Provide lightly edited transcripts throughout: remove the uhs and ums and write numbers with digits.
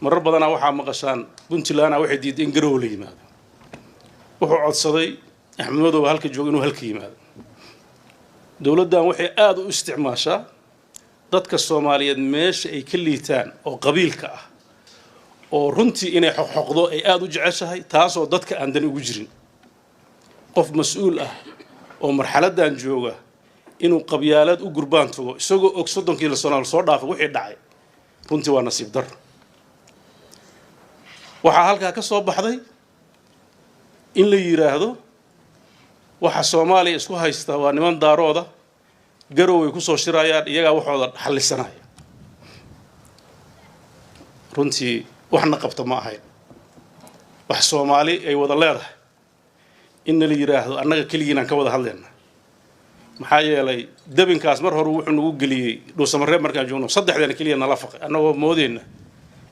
Marar badanaa waxaa maqashaan Puntlandna waxay diiday in Garowe la yimaado. Wuxuu codsaday Axmed Madoobe halka jooga inuu halka yimaado. Dowladdan waxay aada u isticmaashaa dadka Soomaaliyeed meesha ay ka liitaan oo qabiilka ah, oo runtii inay xoqxoqdo ay aada u jeceshahay, taasoo dadka aan dan ugu jirin. Qof mas-uul ah oo marxaladdan jooga inuu qabyaalad u gurbaan tago isagoo og 30kii sano soo dhaafay wixii dhacay, runtii waa nasiib daro. Waxaa halkaa ka soo baxday in la yidhaahdo waxa Soomaaliya isku haysta waa niman Daarooda, Garoway kusoo shirayaan, iyagaa waxooda xallisanaya. Runtii waxna qabta ma ahayn. Wax Soomaali ay wada leedahay in nala yidhaahdo annaga keligiinaan ka wada hadlayna, maxaa yeelay dabinkaas mar hore wuxuu nagu geliyey Dhuusamareeb markaan joogno, saddexdeena keliya nala faqay, annagoo moodeyna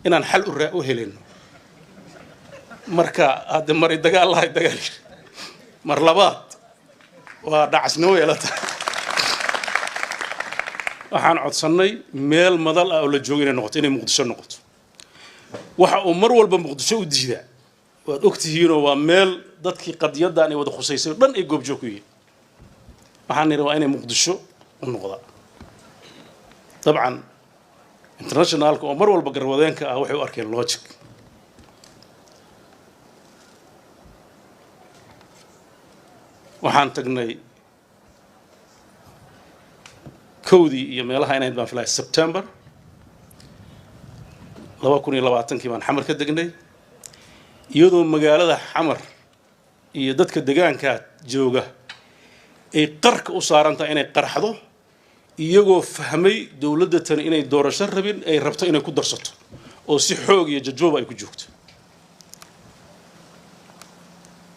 inaan xal u helayno. Marka hadde mari dagaal lahay dagaal mar labaad waa dhacasnimo yeelata. Waxaan codsannay meel madal ah oo la joogo inay noqoto, inay Muqdisho noqoto. Waxa uu mar walba Muqdisho u diidaa waad ogtihiinoo waa meel dadkii qadiyaddan ay wada khusaysay oo dhan ay goobjoog ku yihiin. Waxaan nidhi waa inay Muqdisho u noqdaa. Dabcan internationalka oo mar walba garwadeenka ah waxay u arkeen logic. Waxaan tagnay 1dii iyo meelaha inayd baan filaya September 2020kii baan Xamar ka degnay, iyadoo magaalada Xamar iyo dadka degaankaa jooga ay qarka u saaran tahay inay qarxdo, iyagoo fahmay dowladda tani inay doorasho rabin, ay rabto inay ku darsato oo si xoog iyo jajooba ay ku joogto.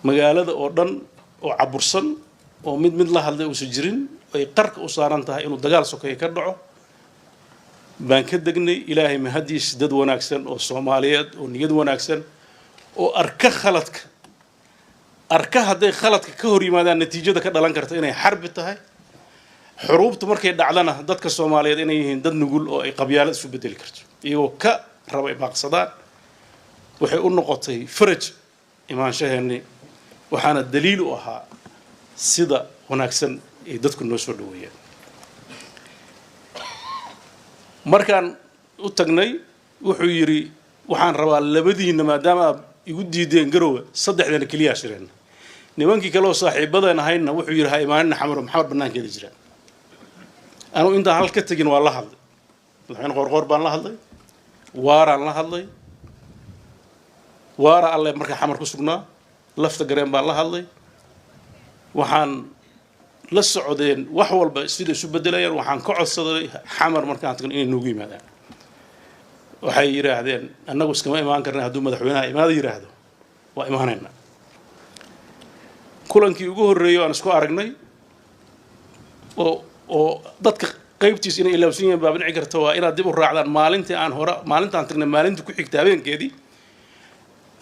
Magaalada oo dhan oo cabursan oo mid mid la hadlay uusan jirin, ay qarka u saaran tahay inuu dagaal sokeeye ka dhaco baan ka degnay. Ilaahay mahadiis, dad wanaagsan oo Soomaaliyeed oo niyad wanaagsan oo arka khaladka, arka hadday khaladka ka hor yimaadaan natiijada ka dhalan karta inay xarbi tahay, xuruubtu markay dhacdana dadka Soomaaliyeed inay yihiin dad nugul oo ay qabyaalad isu bedeli karto, iyagoo ka raba ay baaqsadaan. Waxay u noqotay faraj imaanshaheennii, waxaana daliil u ahaa sida wanaagsan ay dadku noo soo dhaweeyeen. Markaan u tagnay wuxuu yidhi waxaan rabaa labadiinna, maadaama aad igu diideen Garowe, saddexdeena keliyaa shireenna. Nimankii kale oo saaxiibadeen ahaydna wuxuu yidhi ha imaanina Xamaro, Maxamed bannaankeeda jiraan. Anugu intaan hal ka tegin waa la hadlay madaxweyne Qoorqoor baan la hadlay, Waaraan la hadlay, Waara alle markaa Xamar ku sugnaa, Lafta Gareen baan la hadlay. Waxaan la socdeen wax walba sida isu bedelayaan. Waxaan ka codsaday Xamar markaan tagno inay noogu yimaadaan. Waxay yidhaahdeen annagu iskama imaan karna, hadduu madaxweynaha imaada yidhaahdo waa imaanaynaa. Kulankii ugu horreeyey aan isku aragnay oo dadka qaybtiis inay ilaawsan yihiin baa dhici karta, waa inaad dib u raacdaan maalintii aan hore maalintaan tagnay, maalintii ku xigta habeenkeedii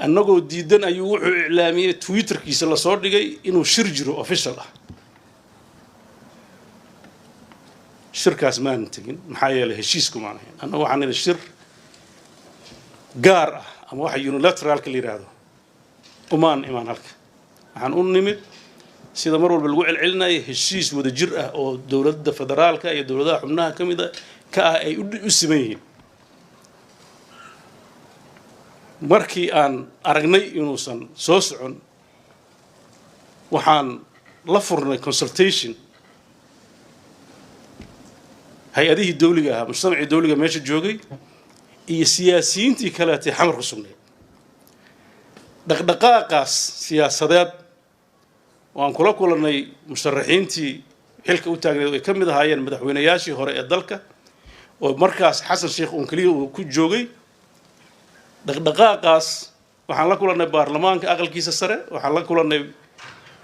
annagoo diidan ayuu wuxuu iclaamiyey Twitterkiisa lasoo dhigay inuu shir jiro official ah. Shirkaas maanan tegin, maxaa yeelay heshiisku maan ahayn. Annagu waxaan nidhi shir gaar ah ama waxa unilateralka la yidhaahdo umaan imaan halka. Waxaan u nimid sida mar walba lagu celcelinaya heshiis wada jir ah oo dowladda federaalka iyo dowladaha xubnaha ka mid a ka ah ay u siman yihiin. Markii aan aragnay inuusan soo socon, waxaan la furnay consultation hay-adihii dawliga ahaa, mujtamacii dawliga meesha joogay iyo siyaasiyiintii kaleetay Xamar ku sugnayd. Dhaqdhaqaaqaas siyaasadeed waan kula kulannay musharaxiintii xilka u taagneed oo ay ka mid ahaayeen madaxweynayaashii hore ee dalka, oo markaas Xasan Sheekh uun keliya uu ku joogay. Dhaqdhaqaaqaas waxaan la kulannay baarlamaanka aqalkiisa sare, waxaan la kulannay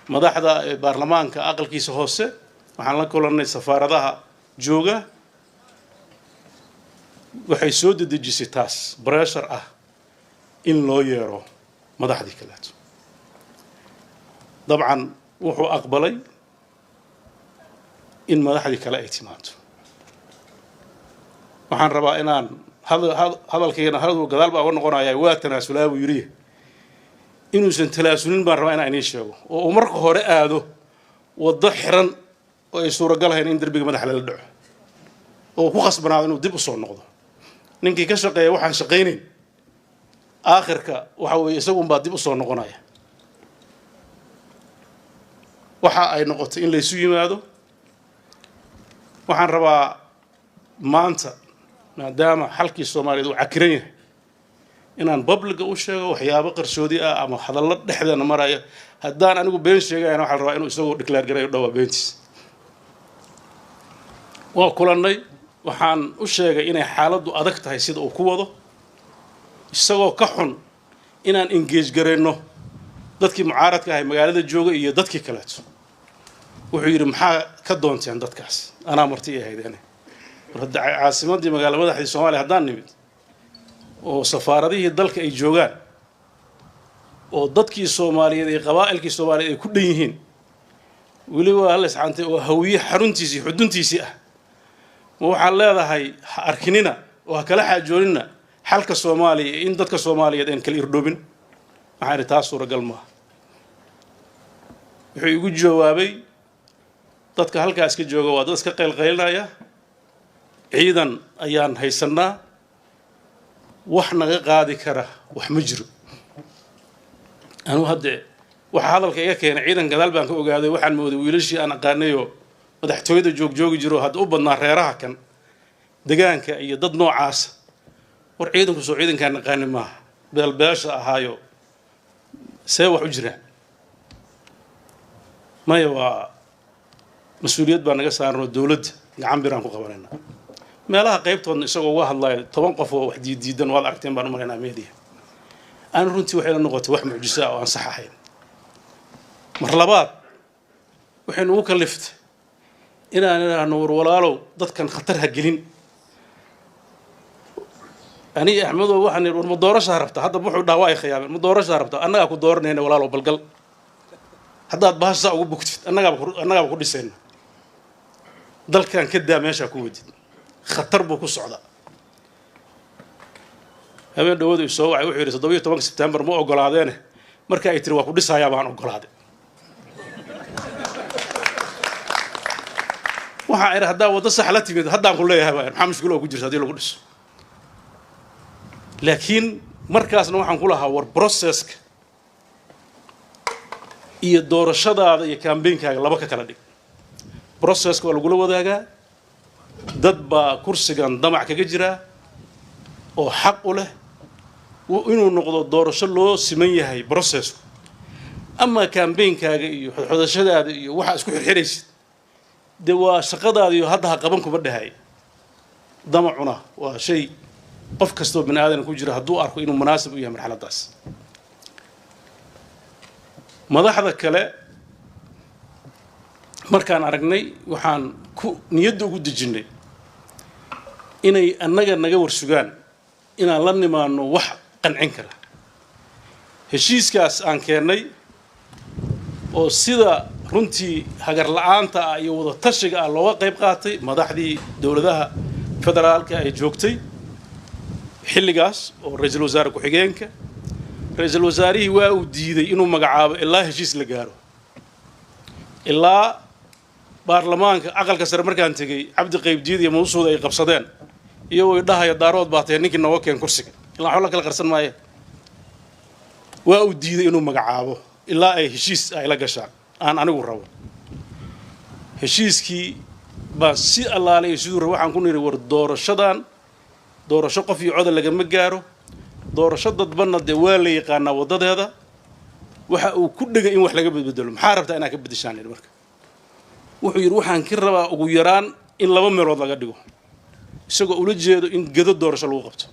madaxda baarlamaanka aqalkiisa hoose, waxaan la kulannay safaaradaha jooga. Waxay soo dedejisay taas bressure ah in loo yeero madaxdii kaleeto. Dabcan wuxuu aqbalay in madaxdii kale ay timaado. Waxaan rabaa inaan Hadalkaygana hadalku gadaal baa uga noqonayaa, waa tanaasulaa buu yidhi. Inuusan talaasulin baan rabaa inaan idiin sheego, oo uu marka hore aado waddo xiran oo ay suuragal ahayn in derbiga madaxa lala dhaco, oo ku khasbanaado inuu dib u soo noqdo. Ninkii ka shaqeeya waxaan shaqaynayn, aakhirka waxa weeye isagunbaa dib u soo noqonaya. Waxa ay noqotay in laysu yimaado. Waxaan rabaa maanta, maadaama xalkii Soomaaliyeed uu cakiran yahay, inaan public-ga u sheego waxyaabo qarsoodi ah ama hadallo dhexdeena maraya. Haddaan anigu been sheegayana, waxaa la rabaa inuu isagoo declare garayo dhawaa beentiis. Waa kulannay, waxaan u sheegay inay xaaladdu adag tahay sida uu ku wado, isagoo ka xun inaan engage garayno dadkii mucaaradka ahay magaalada jooga iyo dadkii kaleeto. Wuxuu yidhi, "Maxaa ka doonteen dadkaas? Anaa marti i ahaydeene." War hadda caasimaddii, magaala madaxdii Soomaaliya haddaan nimid, oo safaaradihii dalka ay joogaan, oo dadkii Soomaaliyeed iyo qabaa'ilkii Soomaaliyeed ay ku dhan yihiin, weliba hal isxaantay oo Hawiye xaruntiisii xuduntiisii ah, ma waxaad leedahay ha arkinina oo ha kala xaajoonina xalka Soomaaliya in dadka Soomaaliyeed aan kala irdhoobin? Waxaan idhi, taas suuragal maaha. Wuxuu igu jawaabay, dadka halkaas ka jooga waa dad iska qaylqaylinaya, ciidan ayaan haysannaa, wax naga qaadi kara wax ma jiro. Anugu hadde waxa hadalka iga keenay ciidan gadaal baan ka ogaaday. Waxaan mooday wiilashii aan aqaanayoo madaxtooyada joogjoogi jiro, hadda u badnaa reeraha kan degaanka iyo dad noocaasa. War ciidanku soo ciidankaan naqaani maaha, beelbeesha ahaayo, see wax u jiraan? Maya, waa mas-uuliyad baa naga saaran oo dowladda gacan biraan ku qabanaynaa. Meelaha qaybtoodna isagoo uga hadlayo 10 qof oo wax diiddiidan waad aragteen baan u malaynaa media. Aan runtii waxay la noqotay wax mucjiso ah oo aan sax ahayn. Mar labaad waxay nugu kaliftay inaan idhaahno, war walaalow, dadkan khatar ha gelin. Aniga Axmedow waxaan nidhi, war ma doorashaa rabtaa? Hadda wuxuu dhaha waa ay khiyaameen. Ma doorashaa rabtaa? Annagaa ku dooranayna walaalow, balgal haddaad bahashaa ugu bugtid, annagaaba ku dhisayna. Dalkan ka daa meeshaa ku wadid, khatar buu ku socdaa. Habeen dhawadu i soo wacay, wuxuu yidhi, 17-ka Sebtembar ma ogolaadeene, marka ay tiri waa ku dhisayaa baan ogolaaday. Waxaan idhi, haddaa waddo sax la timid haddaan ku leeyahay baa, maxaa mushkilo oo ku jirta haddii lagu dhiso? Laakiin markaasna waxaan ku lahaa, war process-ka iyo doorashadaada iyo campaign-kaaga laba ka kala dhig. Process-ka waa lagula wadaagaa, dad baa kursigan damac kaga jiraa oo xaq u leh inuu noqdo doorasho loo siman yahay process-ku. Ama campaign-kaaga iyo xodxodashadaada iyo waxaa isku xirxiraysid, dee waa shaqadaada iyo hadda ha qaban kuma dhahay. Damacuna waa shay qof kastoo bini aadan ku jira hadduu arko inuu munaasib u yahay marxaladdaas. Madaxda kale markaan aragnay, waxaan ku niyadda ugu dejinnay inay annaga naga warsugaan inaan la nimaano wax qancin kara. Heshiiskaas aan keennay oo sida runtii hagar la-aanta ah iyo wada tashiga ah looga qayb qaatay madaxdii dowladaha federaalka ay joogtay xilligaas, oo ra-iisul wasaare ku-xigeenka, ra-iisul wasaarihii waa uu diiday inuu magacaabo ilaa heshiis la gaaro, ilaa baarlamaanka aqalka sare. Markaan tegey, Cabdi Qaybdiid iyo Mawsuuda ay qabsadeen iyagoo idhahaya, Daarood baa tahay, ninkii nooga keen kursiga, ilaa waxba la kala qarsan maaye. Waa uu diiday inuu magacaabo ilaa ay heshiis ay la gashaan aan anigu rabo. Heshiiskii baan si allaalay iyo siduu rabo. Waxaan ku nidhi, war doorashadan doorasho qof iyo coda lagama gaaro, doorasho dadbanna dee waa la yaqaanaa waddadeeda. Waxa uu ku dhegay in wax laga bedbedelo. Maxaa rabtaa inaad ka beddeshaan yidhi? Marka wuxuu yidhi, waxaan ka rabaa ugu yaraan in laba meelood laga dhigo, isagoo ula jeedo in Gedo doorasho lagu qabto,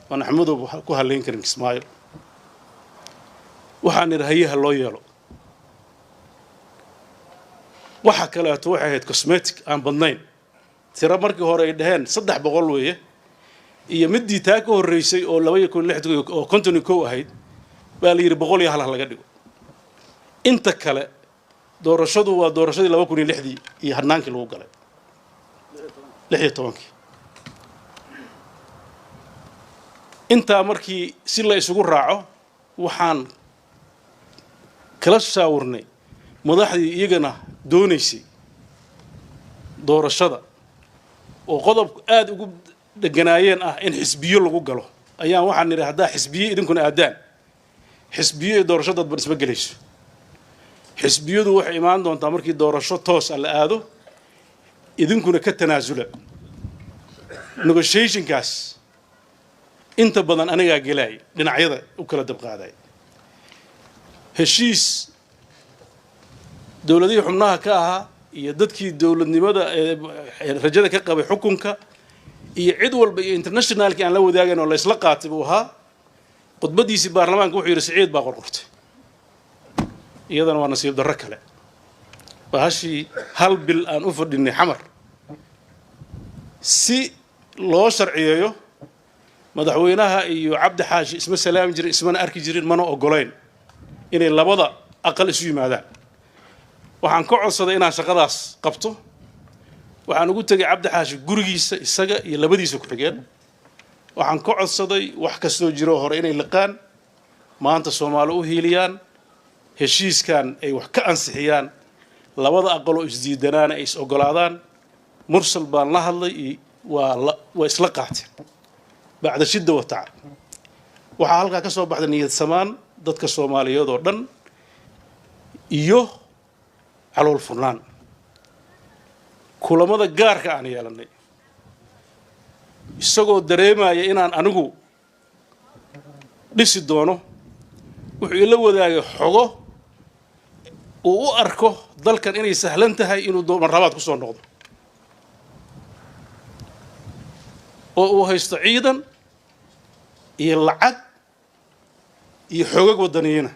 waan Axmedow ku hadlayn karin Kismaayo. Waxaan nidhi, hayaha loo yeelo. Waxa kaleeto waxay ahayd cosmetic aan badnayn. Tiro markii hore ay dhaheen 300 weeye, iyo middii taa ka horreysay oo 2006 oo 51 ahayd baa la yidhi 101 ha laga dhigo. Inta kale doorashadu waa doorashadii 2006-dii iyo hadnaankii lagu galay 16-kii. Intaa markii si la isugu raaco, waxaan kala shaawirnay madaxdii iyagana doonaysay doorashada, oo qodob aada ugu deganaayeen ah in xisbiyo lagu galo. Ayaan waxaan nidhi, haddaa xisbiyo idinkuna aadaan, xisbiyo iyo doorasho dadban isma gelayso. Xisbiyadu waxay imaan doontaa markii doorasho toos a la aado, idinkuna ka tanaasula. Negotiationkaas inta badan anigaa gelaay, dhinacyada u kala dabqaaday. Heshiis dowladihii xubnaha ka ahaa iyo dadkii dowladnimada rajada ka qabay xukunka iyo cid walba iyo internationalkii aan la wadaagayn oo la isla qaatay buu ahaa. Khudbaddiisii baarlamaanka wuxuu yidhi, "Siciid baa qorqortay." Iyadana waa nasiib darro kale. Bahashii hal bil aan u fadhinay Xamar si loo sharciyeeyo, madaxweynaha iyo Cabdi Xaashi isma salaami jirin, ismana arki jirin, mana ogolayn inay labada aqal isu yimaadaan. Waxaan ka codsaday inaan shaqadaas qabto. Waxaan ugu tegay Cabdi Xaashi gurigiisa, isaga iyo labadiisa ku-xigeen. Waxaan ka codsaday wax kastoo jiroo hore inay liqaan, maanta Soomaali u hiiliyaan, heshiiskan ay wax ka ansixiyaan, labada aqaloo isdiidanaana ay is ogolaadaan. Mursal baan la hadlay, waa isla qaateen bacda shidda wa tacab. Waxaa halkaa ka soo baxday niyad samaan dadka Soomaaliyeed oo dhan iyo calool furnaan. Kulamada gaarka aan yeelanay, isagoo dareemaya inaan anigu dhisi doono, wuxuu ila wadaagay xogo uu u arko dalkan inay sahlan tahay inuu marlabaad ku soo noqdo, oo uu haysto ciidan iyo lacag iyo xoogag waddaniyiina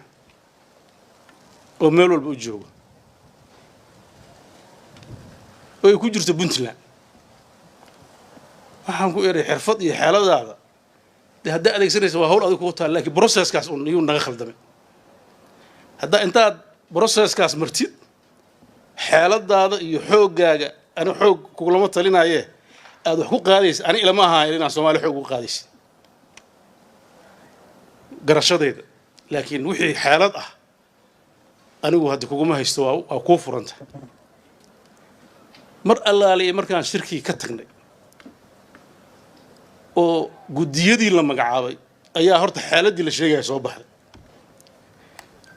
oo meel walba u joogo, oo ay ku jirto Puntland. Waxaan ku eray, xirfad iyo xeeladaada dee haddaa adeegsanaysa waa hawl adig kugu taal, lakiin processkaas un iyuu naga khaldamay. Haddaa intaad processkaas martid, xeeladaada iyo xooggaaga, ani xoog kugulama talinaaye, aada wax ku qaadaysa, ani ilama ahaan inaan Soomaaliya xoog ugu qaadaysa garashadayda, laakiin wixii xeelad ah anigu haddi kuguma haysto, waa kuu furanta. Mar allaaliya markaan shirkii ka tagnay oo guddiyadii la magacaabay, ayaa horta xeeladdii la sheegaya soo baxday.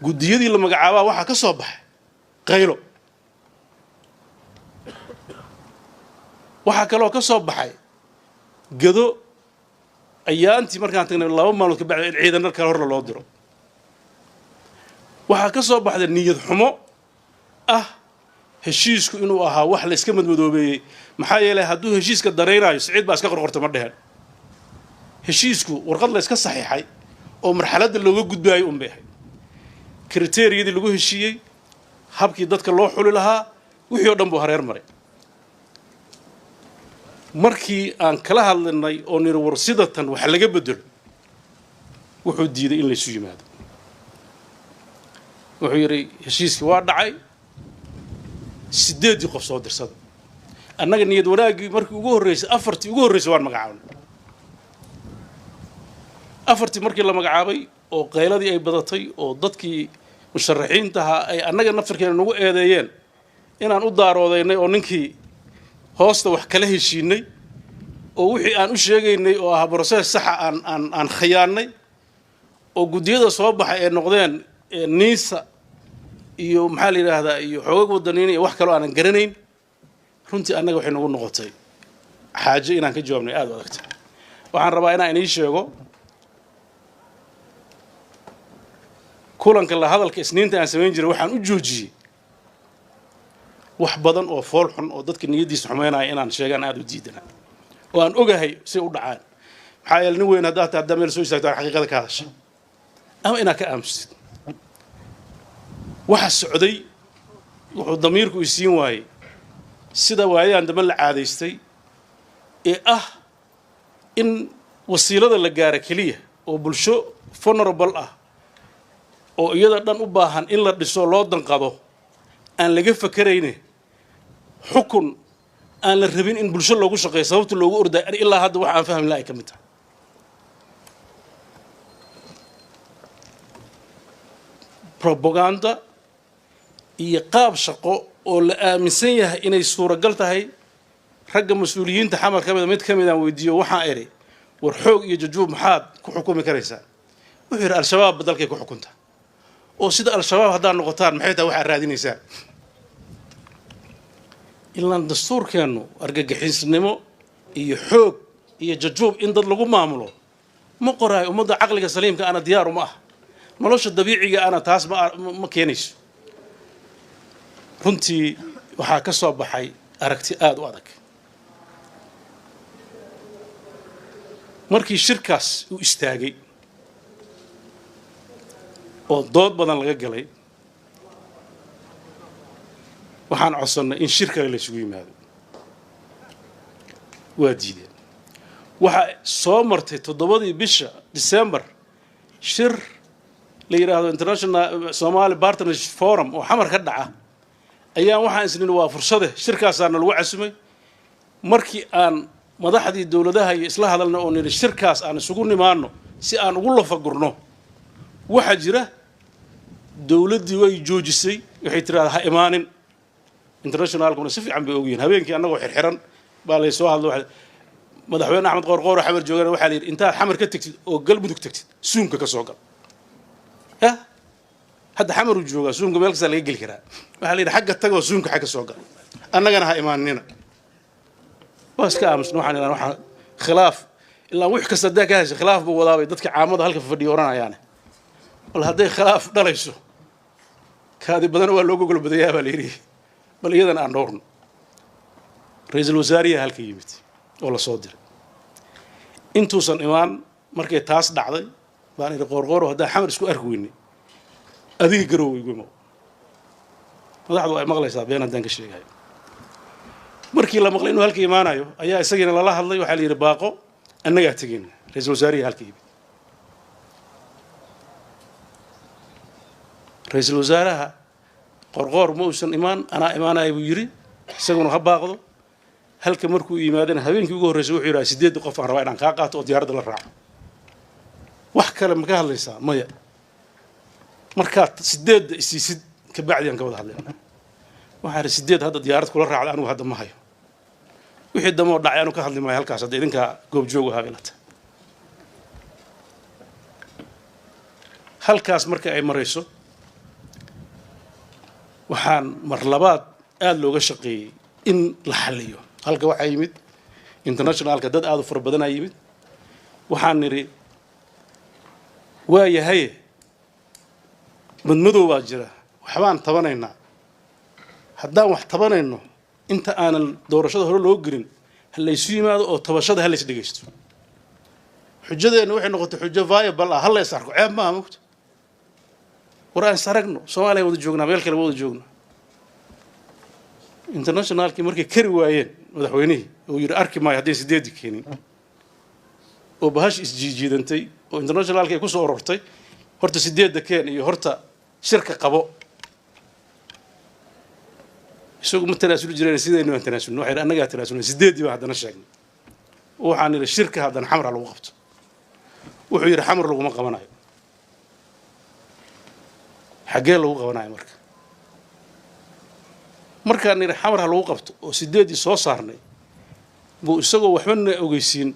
Guddiyadii la magacaabaa waxaa ka soo baxay qaylo. Waxaa kaloo ka soo baxay Gado ayaantii markaan tagnay 2 maalmood ka bacdi in ciidano kale horna loo diro. Waxaa ka soo baxday niyad xumo ah heshiisku inuu ahaa wax la iska madmadoobeeyey, maxaa yeelay hadduu heshiiska daraynaayo, "Siciid baa iska qorqorta" ma dheheen. Heshiisku warqad la iska saxiixay oo marxaladda looga gudbaayo un bay ahayd. Kriteriyadii lagu heshiiyey, habkii dadka loo xuli lahaa, wixii o dhan buu hareer maray. Markii aan kala hadlinay oo niri, "War sidatan wax laga bedelo," wuxuu diiday in laysu yimaado. Wuxuu yidhi, "Heshiiskii waa dhacay, 8dii qof soo dirsada." Annaga niyad wanaaggii markii ugu horreysay, afartii ugu horreysay waan magacaabnay. Afartii markii la magacaabay oo qayladii ay badatay oo dadkii musharaxiintahaa ay annaga naftarkeena nagu eedeeyeen inaan u daaroodaynay oo ninkii hoosta wax kala heshiinay oo wixii aan u sheegaynay oo ahaa process saxa aan khiyaannay, oo guddiyada soo baxay ay noqdeen NISA iyo maxaa la yidhaahdaa iyo xoogag wadaniin iyo wax kaloo aanan garanayn, runtii annaga waxay nagu noqotay xaajo inaan ka jawaabnay aada u adagta. Waxaan rabaa inaan inii sheego, kulanka la hadalka Isniinta aan samayn jiray waxaan u joojiyey wax badan oo fool xun oo dadka niyaddiisa xumeynaya inaan sheegaan aada u diidana, oo aan ogahay say u dhacaan. Maxaa yeele nin weyn haddaad tahay, haddaa meel soo istaagto aan xaqiiqada ka hadasha ama inaad ka aamustid. Waxa socday wuxuu damiirku isiin waayey sida waayadaan dambe la caadaystay ee ah in wasiilada la gaara keliya oo bulsho vulnerable ah oo iyada dhan u baahan in la dhiso, loo danqado, aan laga fakerayne xukun aan la rabin in bulsho loogu shaqeeyo sababta loogu orday. Ani ilaa hadda wax aan fahmi laha ay ka mid tahay. Propaganda iyo qaab shaqo oo la aaminsan yahay inay suuragal tahay. Ragga mas-uuliyiinta Xamar ka mida, mid ka midaan weydiiyo, waxaan idhi, "War xoog iyo jajuub maxaad ku xukumi karaysaa?" Wuxuu yidhi, "Al-Shabaabba dalkay ku xukunta, oo sida Al-Shabaab haddaad noqotaan, maxay tahay waxaad raadinaysaan?" Ilaan dastuurkeennu argagixisnimo iyo xoog iyo jajuub in dad lagu maamulo ma qoraayo. Ummadda caqliga saliimka ana diyaar uma ah, nolosha dabiiciga ana taas ma keenayso. Runtii waxaa ka soo baxay aragti aada u adag. Markii shirkaas uu istaagay oo dood badan laga galay, waxaan codsannay in shir kale la isugu yimaado. Waa diideen. Waxaa soo martay 7-dii bisha December shir la yidhaahdo International Somali Partnership Forum oo Xamar ka dhaca. Ayaan waxaan isnini waa fursade, shirkaasaana lagu casumay. Markii aan madaxdii dowladaha iyo isla hadalna oo nidhi shirkaas aan isugu nimaano si aan ugu lafagurno waxaa jira, dowladdii way joojisay. Waxay tidhahdaa, "Ha imaanin." Internationalkuna si fiican bay ogyihin. Habeenkii annagoo xirxiran baa lay soo hadlo. Madaxweyne Axmed Qoorqoor oo Xamar joogana waxaa la yidhi, "Intaad Xamar ka tegtid oo Galmudug tegtid, suunka ka soo gal." Ya hadda Xamaruu joogaa, suunka meel kastaa laga geli karaa. Waxaa la yidhi, "Xagga tagoo suunka xag ka soo gal, annagana ha imaanina." Waa iska aamusna. Waxaan idhaha, waxaa khilaaf ilaa wix kasta haddaa ka heshay, khilaaf buu wadaabay dadka caamada halka fadhiya odhanayaane. Bal hadday khilaaf dhalayso, kaadi badan waa loo gogol badayaa baa la yidhi. Bal iyadana aan dhowrno. Ra-iisul wasaariyaa halka yimid oo la soo diray. Intuusan imaan, markay taas dhacday, baan idhi, "Qoorqooro, haddaan Xamar isku arki weynay, adiga Garowe igu imow." Madaxdu ay maqlaysaa, been haddaan ka sheegayo. Markii la maqlay inuu halka imaanayo, ayaa isagiina lala hadlay. Waxaa la yidhi, "Baaqo, annagaa tegeyna." Ra-iisul wasaarihi halka yimid. Ra-iisul wasaaraha, Qorqoor ma uusan imaan, "Anaa imaanaya," buu yidhi, isaguna ha baaqdo. Halka markuu yimaadana, habeenkii ugu horreysay wuxuu yidhaha, "8-da qof aan rabaa inaan kaa qaato oo diyaaradda la raaco. Wax kale ma ka hadlaysaa?" "Maya, markaad 8-da isiisid kabacdi aan ka wada hadlayna." Waxaa idhi, "8 hadda diyaarad kula raacda anigu hadda ma hayo. Wixii damoo dhacay anu ka hadli maayo halkaas, hadda idinkaa goobjoog ahaa bay la tahay." Halkaas marka ay marayso, waxaan mar labaad aada looga shaqeeyey in la xalliyo. Halka waxaa yimid internationalka, dad aada u fara badanaa yimid. Waxaan nidhi, "Waa yahaye, madmadow baa jira, waxbaan tabanaynaa. Haddaan wax tabanayno, inta aanan doorashada hore loo gelin ha laysu yimaado oo tabashada ha lays dhegaysto." Xujadeenna waxay noqotay xujo viable ah. Ha la is arko, ceeb maaha, mogta. War aan is aragno, Soomaaliya wada joognaa, meel kale wada joognaa. Internationalkii markay kari waayeen madaxweynihii oo yidhi, "Arki maayo hadday 8-dii keenin," oo bahash isjiijiidantay oo internationalki ay kusoo ururtay horta 8-da keen iyo horta shirka qabo. Isagu ma tanaasuli jireen, sidaynu aan tanaasulno. Waxay annagaa tanaasulnay, 8-dii baan haddana sheegnay. Waxaan nidhi, "Shirka haddana Xamra lagu qabto." Wuxuu yidhi, "Xamar laguma qabanayo." Xaggee lagu qabanayo? Marka markaan nidhi Xamar ha lagu qabto oo 8-dii soo saarnay, buu isagoo waxba na ogeysiin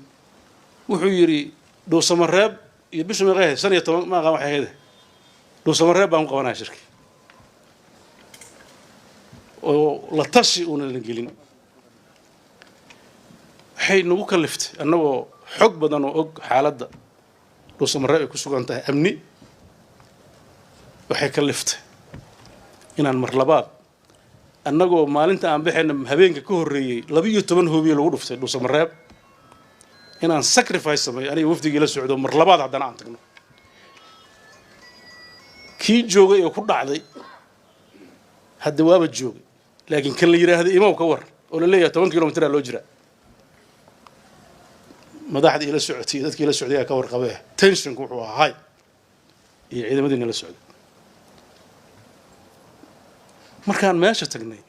wuxuu yidhi, "Dhuusamareeb iyo bishu meeqay ahayd? 15 ma aqaan waxay ahayd. Dhuusamareeb baan ku qabanaya shirki," oo la tashi uunan la gelin. Waxay nagu kaliftay, annagoo xog badan oo og xaaladda Dhuusamareeb ay ku sugan tahay amni, waxay kaliftay inaan mar labaad, annagoo maalinta aan baxayna habeenka ka horreeyey 12 hoobiye lagu dhuftay Dhuusamareeb, inaan sacrifice sameeyo aniga wafdigii la socdo, mar labaad haddana aan tagno. Kii joogay oo ku dhacday hadda waaba joogay, laakiin kan la yidhaahda imow ka war oo la leeyahay 10 kilomitraa loo jiraa, madaxdii ila socotay iyo dadkii ila socday ayaa ka warqabee. Tensionku wuxuu ahaa hay iyo ciidamadiina la socday. Markaan meesha tagnay,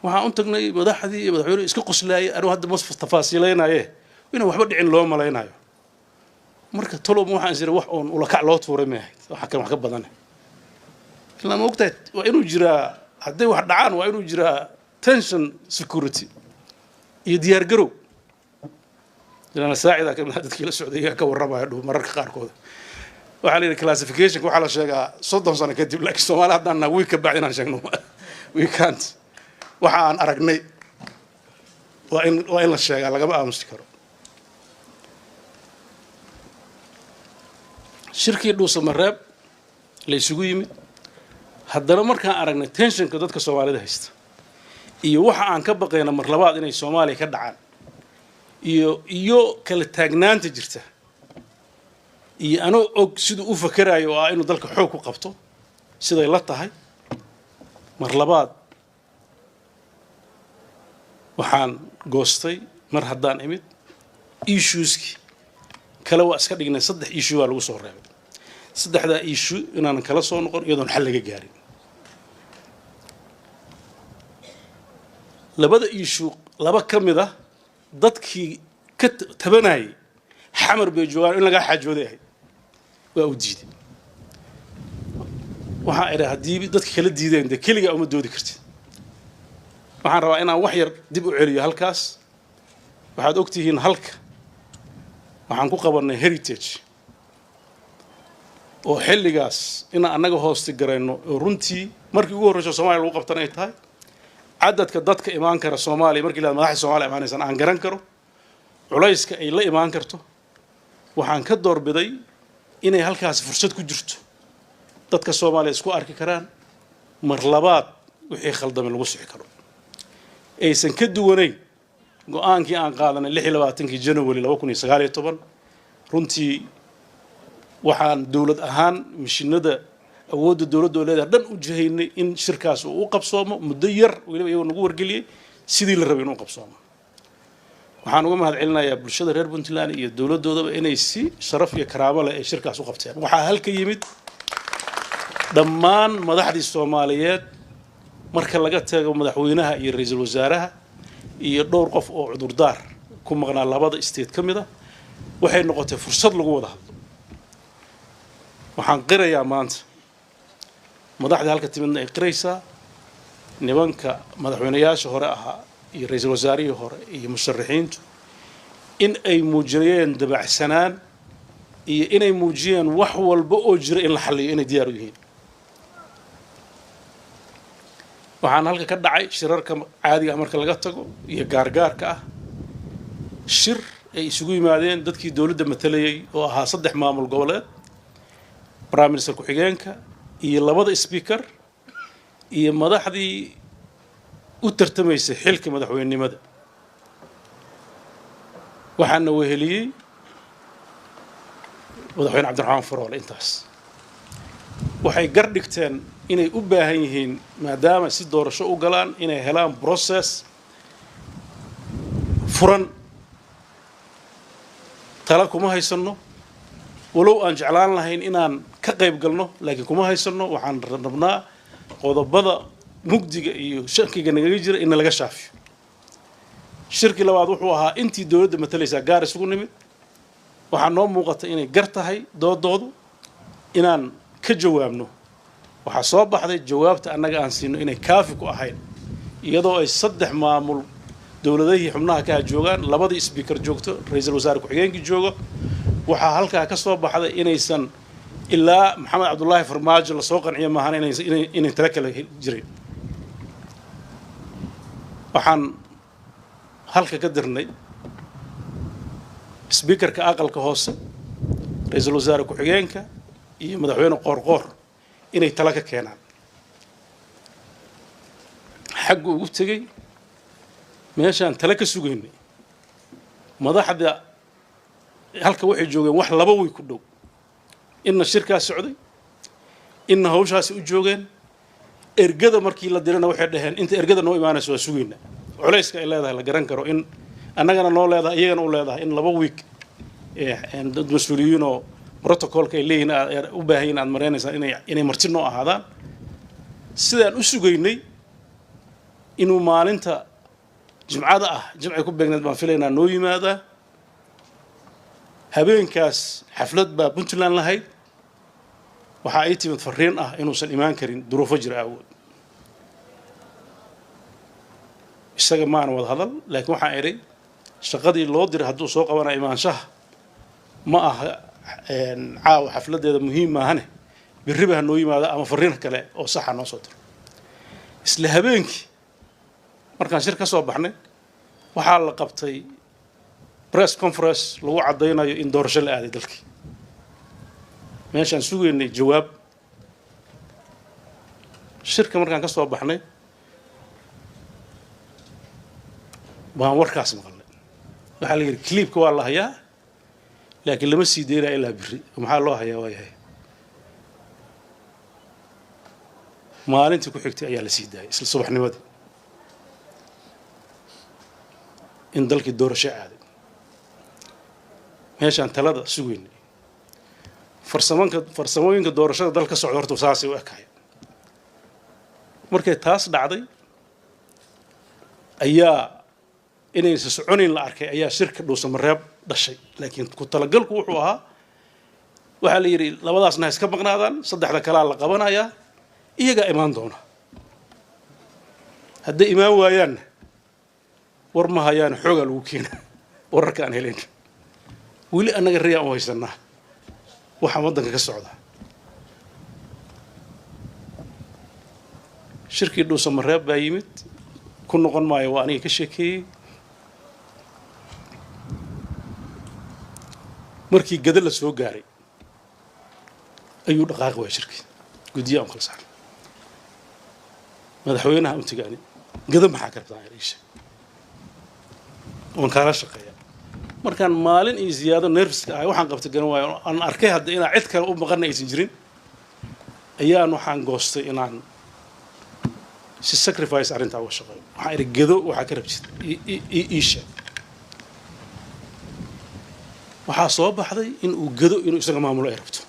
waxaan u tagnay madaxdii iyo madaxweynuhu iska qoslaayay. Anigu hadda ma tafaasiilaynaye, inaan waxba dhicin loo malaynayo. Marka tolob waxaan is iri, wax oon ulakac loo tuuray may ahayd, waxa kan wax ka badane. Ilaa ma ogtahay, waa inuu jiraa, hadday wax dhacaan waa inuu jiraa tension, security iyo diyaar garow. Janaal Saacida kamid ah dadkii la socday iyaga ka warramaya dhow. Mararka qaarkood waxaa la yidhi classificationka waxaa la sheegaa 30 sano kadib, laakiin Soomaali haddaan nahay week ka bacdi inaan sheegno we can't. Waxa aan aragnay waa in la sheegaa, lagama aamusi karo. Shirkii Dhuusamareeb la isugu yimid, haddana markaan aragnay tensionka dadka Soomaalida haysta iyo waxa aan ka baqayna mar labaad inay Soomaaliya ka dhacaan iyo kala taagnaanta jirta, iyo anoo og siduu u fakerayo oo ah inuu dalka xoog ku qabto siday la tahay, mar labaad waxaan goostay mar haddaan imid issueskii kale waa iska dhignay. Saddex issue baa lagu soo reebay. Saddexdaa issue inaanan kala soo noqon iyadoon xal laga gaarin. Labada issue, laba ka mid ah dadkii ka tabanayay Xamar bay joogaan, in lagaa xaajooday ahayd, waa u diiday. Waxaan idhaa haddii dadka kala diideen, dee keligaa uma doodi kartid. Waxaan rabaa inaan wax yar dib u celiyo halkaas. Waxaad ogtihiin halka waxaan ku qabannay Heritage oo xilligaas inaan annaga hoosti garayno, oo runtii markii ugu horreyso Soomaaliya lagu qabtan ay tahay. Cadadka dadka imaan kara Soomaaliya markii la madaxda Soomaaliya imaanaysan aan garan karo culayska ay la imaan karto. Waxaan ka doorbiday inay halkaasi fursad ku jirto, dadka Soomaaliya isku arki karaan, mar labaad wixii khaldamay lagu sixi karo, aysan ka duwanayn go-aankii aan qaadanay 26-kii January 2019. Runtii waxaan dowlad ahaan mishinada awoodda dowladda oo leedahay dhan u jihaynay in shirkaas uu u qabsoomo muddo yar, weliba iyagoo nagu wargeliyey sidii la rabay inuu qabsoomo. Waxaan uga mahad celinayaa bulshada reer Puntland iyo dowladdoodaba inay si sharaf iyo karaamo leh ay shirkaas u qabteen. Waxaa halka yimid dhammaan madaxdii Soomaaliyeed marka laga tago madaxweynaha iyo ra-iisul wasaaraha iyo dhowr qof oo cudurdaar ku maqnaa labada state ka mid ah. Waxay noqotay fursad lagu wada hadlo. Waxaan qirayaa maanta madaxdii halka timidna ay qiraysaa, nimanka madaxweynayaasha hore ahaa iyo ra-iisul wasaarihii hore iyo musharaxiintu in ay muujiyeen dabacsanaan iyo inay muujiyeen wax walba oo jira in la xalliyo inay diyaar u yihiin. Waxaan halka ka dhacay shirarka caadiga ah marka laga tago iyo gaargaarka ah, shir ay isugu yimaadeen dadkii dowladda matalayay oo ahaa saddex maamul goboleed, prime minister ku-xigeenka iyo labada speaker iyo madaxdii u tartamaysay xilka madaxweynenimada. Waxaana weheliyey madaxweyne Cabdiraxmaan Faroole. Intaas waxay gar dhigteen inay u baahan yihiin, maadaama si doorasho u galaan inay helaan process furan. Tala kuma haysanno, walow aan jeclaan lahayn inaan ka qayb galno, laakiin kuma haysanno. Waxaan rabnaa qodobada mugdiga iyo shakiga nagaga jira in laga shaafiyo. Shirkii labaad wuxuu ahaa intii dowladda matalaysaa gaar isugu nimid. Waxaa noo muuqata inay gar tahay doodoodu inaan ka jawaabno. Waxaa soo baxday jawaabta annaga aan siino inay kaafi ku ahayn, iyadoo ay saddex maamul dowladahii xubnaha kaha joogaan, labadii speaker joogto, ra-iisul wasaare ku-xigeenkii joogo. Waxaa halkaa ka soo baxday inaysan ilaa Maxamed Cabdullaahi Farmaajo lasoo qanciyo maahan inay tala kale jirin. Waxaan halka ka dirnay speakerka aqalka hoose, ra-iisul wasaare ku-xigeenka iyo madaxweyne Qoorqoor inay tala ka keenaan. Xaggu ugu tegey meeshaan tala ka sugaynay madaxda halka waxay joogeen wax laba way ku dhow, inna shirkaas socday, inna hawshaasi u joogeen. Ergada markii la dirana waxay dhaheen inta ergada noo imaanayso waa sugaynaa. Culayska ay leedahay la garan karo, in annagana noo leedahay iyagana u leedahay in 2 week dad mas-uuliyiin oo protocolka ay leeyihin aad u baahan yihin aad mareynaysaan inay marti noo ahaadaan. Sidaan u sugaynay inuu maalinta Jimcada ah, Jimcay ku beegneed baan filaynaa, noo yimaadaa. Habeenkaas xaflad baa Puntland lahayd. Waxaa ii timid fariin ah inuusan imaan karin duruufo jira awood. Isaga maana wada hadal, laakiin waxaan idhi shaqadii loo diray hadduu soo qabanaya imaanshaha ma aha caawa xafladeeda muhiim maahane, birriba ha noo yimaado ama fariin kale oo saxa noo soo diro. Isla habeenkii markaan shir ka soo baxnay, waxaa la qabtay press conference lagu caddaynayo in doorasho la aaday dalkii. Meeshaan sugaynay jawaab shirka markaan ka soo baxnay baan warkaas maqalnay. Waxaa la yidhi clipka waa la hayaa, laakiin lama sii daynaya ilaa birri. Maxaa loo hayaa? Waa yahay maalintii ku xigtay ayaa la sii daayay isla subaxnimadii in dalkii doorasho aaday. Meeshaan talada sugaynay farsamanka farsamooyinka doorashada dal ka socda horta saasay u ekahay. Markay taas dhacday ayaa inaysan soconayn la arkay, ayaa shirka Dhuusamareeb dhashay. Laakiin ku talagalku wuxuu ahaa, waxaa la yidhi labadaasna ha iska maqnaadaan, saddexda kalaa la qabanayaa, iyagaa imaan doona. Hadday imaan waayaanna war ma hayaan, xoogaa lagu keena. Wararka aan helayn weli annaga riyaan u haysanaa waxaa waddanka ka socda. Shirkii Dhuusamareeb baa yimid, ku noqon maayo, waa aniga ka sheekeeyey. Markii gada la soo gaaray ayuu dhaqaaqi waaya shirkii. Guddiya aan kala saaray madaxweynaha u tegaani, gada maxaa ka rabtaa ii sheeg, waan kaala shaqeeya. Markaan maalin iyo ziyaado nerfiska ahay, waxaan qabta garan waayo, aan arkay hadda inaan cid kale u maqana aysan jirin, ayaan waxaan goostay inaan si sacrifice arrintaa uga shaqeeyo. Waxaan idhi gado waxaa ka rabtid ii sheeg. Waxaa soo baxday in uu gado inuu isaga maamulo ay rabto.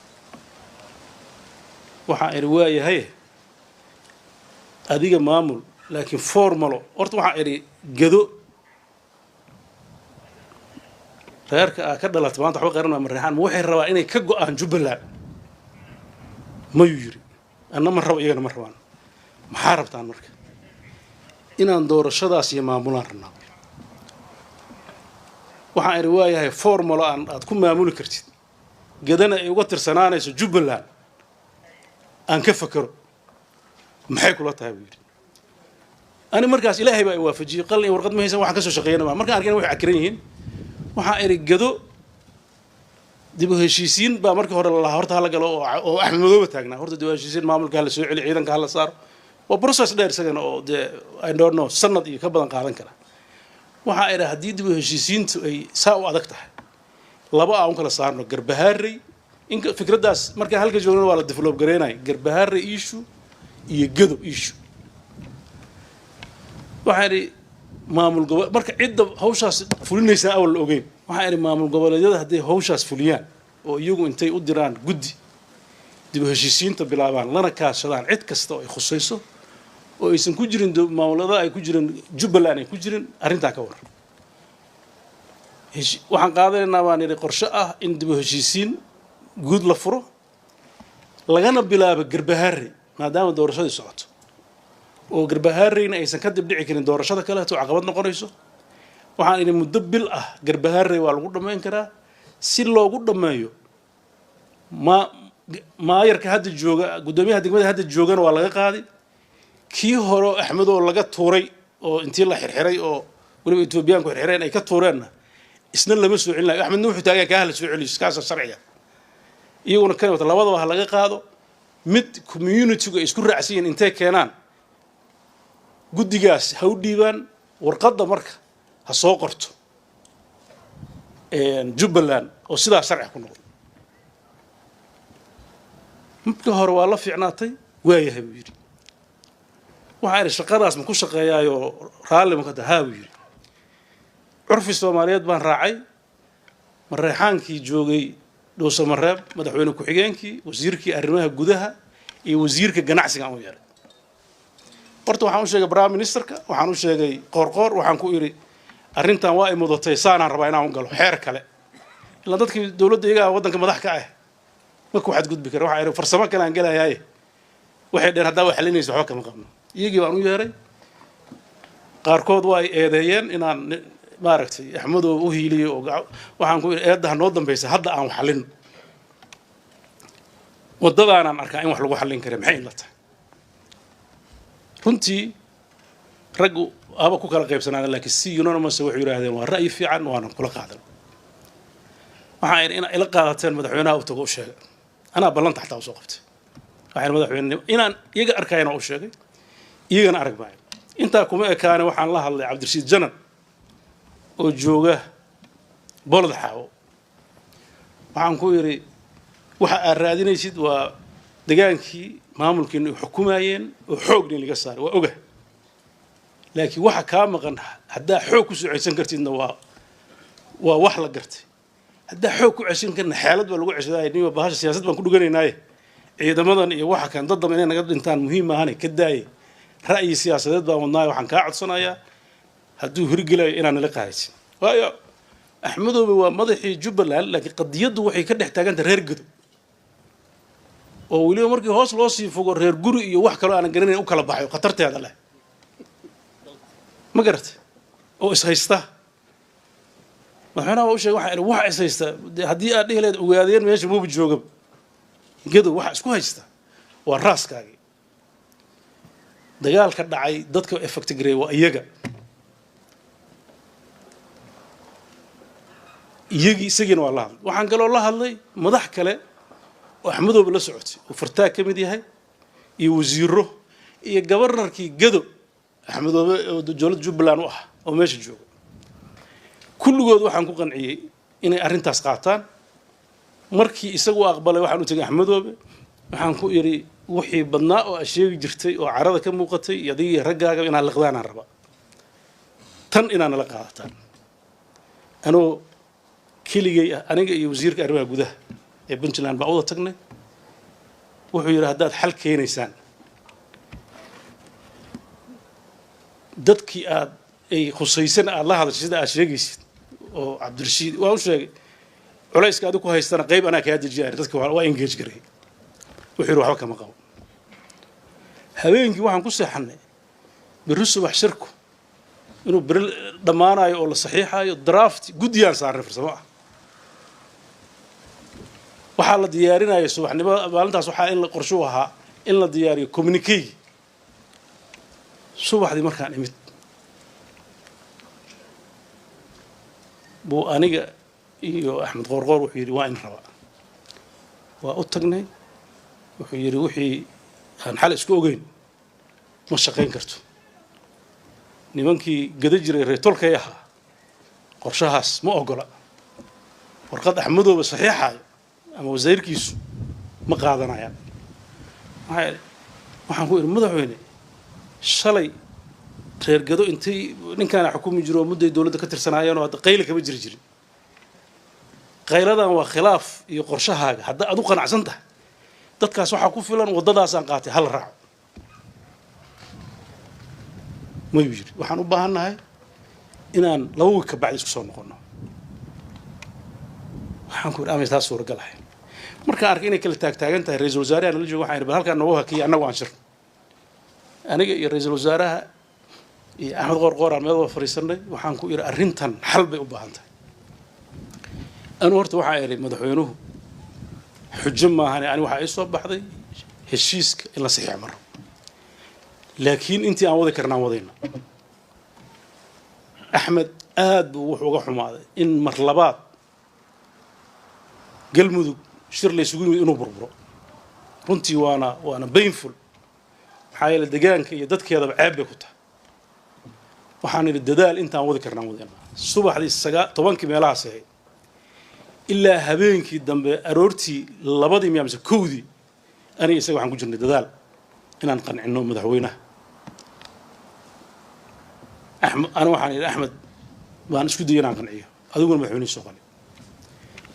Waxaan idhi waayahay, adiga maamul, laakiin formalo horta. Waxaan idhi gado reerka aa ka dhalatay maanta waxba qaran Mareexaan ma waxay rabaa inay ka go'aan Jubbaland? Mayuu yidhi. Anna ma rabo, iyagana ma rabaan. Maxaa rabtaan marka? Inaan doorashadaas iyo maamulaan rabnaa. Waxaan idhi waayahay, formalo aan aad ku maamuli kartid gadana ay uga tirsanaanayso Jubbaland aan ka fakero, maxay kula tahay? Buu yidhi. Ani markaas Ilaahay baa i waafajiyey, qalin iyo warqad ma haysan, waxaan ka soo shaqeeyana maa. Markaan arkayna waxay cakiran yihiin, waxaan idhi gado dib u heshiisiin baa markii hore lalahaa horta hala galo, oo Axmed Madooba taagnaa horta dib u heshiisiin, maamulka hala soo celi, ciidanka hala saaro. Waa process dheer isagana oo dee I don't know sanad iyo ka badan qaadan kara. Waxaan idhi haddii dib u heshiisiintu ay saa u adag tahay, laba aan u kala saarno Garbahaarey. In fikraddaas markaan halka joognana waa la develop gareynaya, Garbahaarey issue iyo gado issue. Waxaan idhi maamul gobo marka cidda hawshaas fulinaysaa awal la ogeyn. Waxaan idhi maamul goboleedyada hadday hawshaas fuliyaan oo iyagu intay u diraan guddi dib u heshiisiinta bilaabaan, lana kaashadaan cid kasta oo ay khusayso oo aysan ku jirin maamulada ay ku jirin Jubbaland ay ku jirin, arrintaa ka waran. Waxaan qaadanaynaa baan idhi qorshe ah in dib u heshiisiin guud la furo, lagana bilaabo Garbahaarey, maadaama doorashadii socoto oo Garbahaareyna aysan ka dib dhici karin doorashada kaleeto caqabad noqonayso. Waxaan idhi muddo bil ah Garbahaarey waa lagu dhammayn karaa. Si loogu dhammeeyo, ma maayarka hadda jooga, guddoomiyaha degmada hadda joogana waa laga qaaday, kii hore Axmed oo laga tuuray oo intii la xirxiray oo weliba Etoobiyaanku xirxireen ay ka tuureenna isna lama soo celinayo. Axmedna wuxuu taagan kaa hala soo celiyo, kaasa sharciga, iyaguna kan wata labadaba ha laga qaado. Mid communitygu ay isku raacsan yihiin intay keenaan guddigaas ha u dhiibaan warqadda, marka ha soo qorto Jubbaland oo sidaa sharci ku noqdo. Markii hore waa la fiicnaatay, waayahay buu yidhi. Waxaa idhi shaqadaas ma ku shaqeeyaayoo raalli ma ka taha? Haa buu yidhi. Curfi Soomaaliyeed baan raacay. Mareexaankii joogay Dhuusamareeb, madaxweyne ku-xigeenkii, wasiirkii arrimaha gudaha iyo wasiirka ganacsiga aan u yeeray. Horta waxaan u sheegay prime ministerka, waxaan u sheegay Qoorqoor, waxaan ku idhi arrintan waa i mudatay, saanaan rabaa inaan u galo xeer kale, ilaa dadkii dowladda iyagaa waddanka madax ka ah. Ma ku xadgudbi kara. Waxaa idhi farsamo kale aan gelayaaye, waxay dheen haddaa wax xalinaysa waxba kama qabno. Iyagii baan u yeeray, qaarkood waa ay eedeeyeen inaan maaragtay Axmedoo u hiiliyey, oo waxaan ku idhi eedda ha noo dambaysa, hadda aan wax xallin, waddadaanaan arkaa in wax lagu xallin kara, maxay inla tahay? Runtii raggu aba ku kala qaybsanaadeen, laakiin si unanimous waxay yidhaahdeen waa ra'yi fiican, waanan kula qaadan. Waxaan idhi inaa ila qaadateen madaxweynaha u tago u sheegay, anaa ballanta xataa usoo qabtay. Waxaan madaxweyne inaan iyaga arkayana u sheegay, iyagana arag maayo. Intaa kuma ekaane, waxaan la hadlay Cabdirashiid Janan oo jooga Bolod Xaawo. Waxaan ku idhi waxa aad raadinaysid waa degaankii maamulkiina ay xukumayeen oo xoogna laga saaray, waa oga, laakiin waxa kaa maqan haddaa xoog ku soo ceysan kartidna waa wax la gartay, haddaa xoog ku ceshan karna xeelad baa lagu ceshadaay. Niyo bahasha siyaasad baan ku dhuganaynaaye, ciidamadan iyo waxa kan dad damba inay naga dhintaan muhiim maahane, ka daaye, ra'yi siyaasadeed baan wadnaayo. Waxaan kaa codsanayaa hadduu hirgelayo inaan nala qaadaysin, waayo Axmedoobe waa madaxii Jubbaland, laakiin qadiyaddu waxay ka dhex taagantah reer Gedo, oo weliba markii hoos loo sii fogo reer guri iyo wax kaloo aanan garanayn u kala baxayo khatarteeda leh, ma garatay, oo ishaysta. Madaxweynaha waa u sheegay, waxaa idhi waxa is haysta haddii aad dhihi lahayd ogaadeen meesha muuba joogaba, Gedo waxa isku haysta waa raaskaagii. Dagaalka dhacay dadka effect gareey waa iyaga, iyagii isagiina waa la hadlay. Waxaan kaloo la hadlay madax kale oo Axmedooba la socotay oo Fartaag ka mid yahay iyo wasiiro iyo gabarnarkii Gedo Axmedoobe oo dowladda Jubbaland u ah oo meesha jooga. Kulligood waxaan ku qanciyey inay arrintaas qaataan. Markii isagu aqbalay waxaan u tegay Axmedoobe, waxaan ku idhi wixii badnaa oo aad sheegi jirtay oo carada ka muuqatay iyo adigii raggaaga inaad liqdaanaan rabaa, tan inaad nala qaadataan. Anoo keligay ah, aniga iyo wasiirka arrimaha gudaha ee Puntland baan wada tagnay. Wuxuu yidhi haddaad xal keenaysaan dadkii aad ay khusaysana aada la hadashay sida aad sheegaysid oo Cabdirashiid waa u sheegay, culayska adigu ku haystana qayb anaa kaa dejiya, dadka waa engage garay. Wuxuu yidhi waxba kama qabo. Habeenkii waxaan ku seexannay berri subax shirku inuu beri dhammaanayo oo la saxiixayo draft. Guddiyaan saarnay farsamo ah, waxaa la diyaarinaya subaxnimo maalintaas, waxaa in la qorshu ahaa in la diyaariyo communiquegi. Subaxdii markaan imid buu aniga iyo Axmed Qoorqoor wuxuu yidhi waa in rabaa. Waa u tagnay, wuxuu yidhi wixii aan xal isku ogeyn ma shaqayn karto. Nimankii gada jiray reer tolkay ahaa qorshahaas ma ogola, warqad Axmedooba saxiixaayo ama wasiirkiisu ma qaadanayaan. Waxaan ku idhi madaxweyne, shalay reer Gado intay ninkaana xukumi jiro oo mudday dowladda ka tirsanaayeen oo hadda qayla kama jiri jirin, qayladan waa khilaaf iyo qorshahaaga hadda aad u qanacsan tahay, dadkaas waxaa ku filan waddadaasaan qaatay hala raaco. Mayuu yidhi waxaan u baahannahay inaan 2 wiig ka bacdi isku soo noqonno. Waxaan ku idhi amay taas suuragal ahayn? Markaan arkay inay kala taagtaagan tahay, ra-iisul wasaaraha nala joogo, waxaan idhi bal halkaan noogu hakiya, annagu aan shirno. Aniga iyo ra-iisul wasaaraha iyo Axmed Qoorqoor aan meel wada fadhiisanay. Waxaan ku idhi arrintan xal bay u baahan tahay. Anu horta waxaan idhi madaxweynuhu xujo maahane, ani waxaa ii soo baxday heshiiska in la saxiixo ma rabo, laakiin intii aan wadi karnaan wadayna. Axmed aad buu wuxuu uga xumaaday in mar labaad Galmudug shir la isugu yimid inuu burburo, runtii waana painful, maxaa yeele degaanka iyo dadkeedaba ceeb bay ku tahay. Waxaan idhi dadaal intaan wadi karnaan wadayna. Subaxdii 10-kii meelahaas ahayd ilaa habeenkii dambe aroortii 2dii miya mise 1dii, aniga isaga waxaan ku jirnay dadaal inaan qancinno madaxweynaha. Axmed, ana waxaan idhi Axmed baan isku dayay inaan qanciyo, adiguna madaxweynihii soo qali.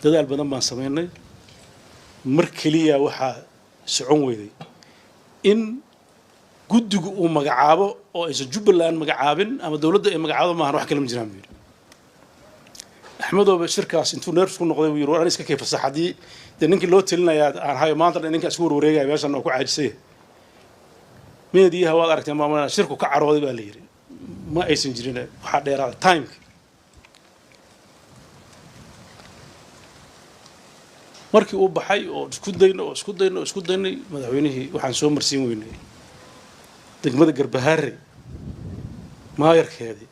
Dadaal badan baan samaynay. Mar keliya waxaa socon weyday in guddigu uu magacaabo oo aysan Jubbaland magacaabin ama dowladda ay magacaabo maahan, wax kale ma jiraan buu yidhi. Axmedooba shirkaas intuu nervous ku noqday buu yiri, war an iska kay fasax, haddii dee ninkii loo telinayaa aan hayo maanta dhan ninkaa isku warwareegaya meeshan oo ku caajisay. Meediyaha waad aragteen, maamulana shirku ka carooday baa la yidhi. Ma aysan jirin, waxaa dheeraada timeka. Markii uu baxay oo isku dayno oo isku dayno oo isku daynay, madaxweynihii waxaan soo marsiin weynay degmada Garbahaare maayarkeedii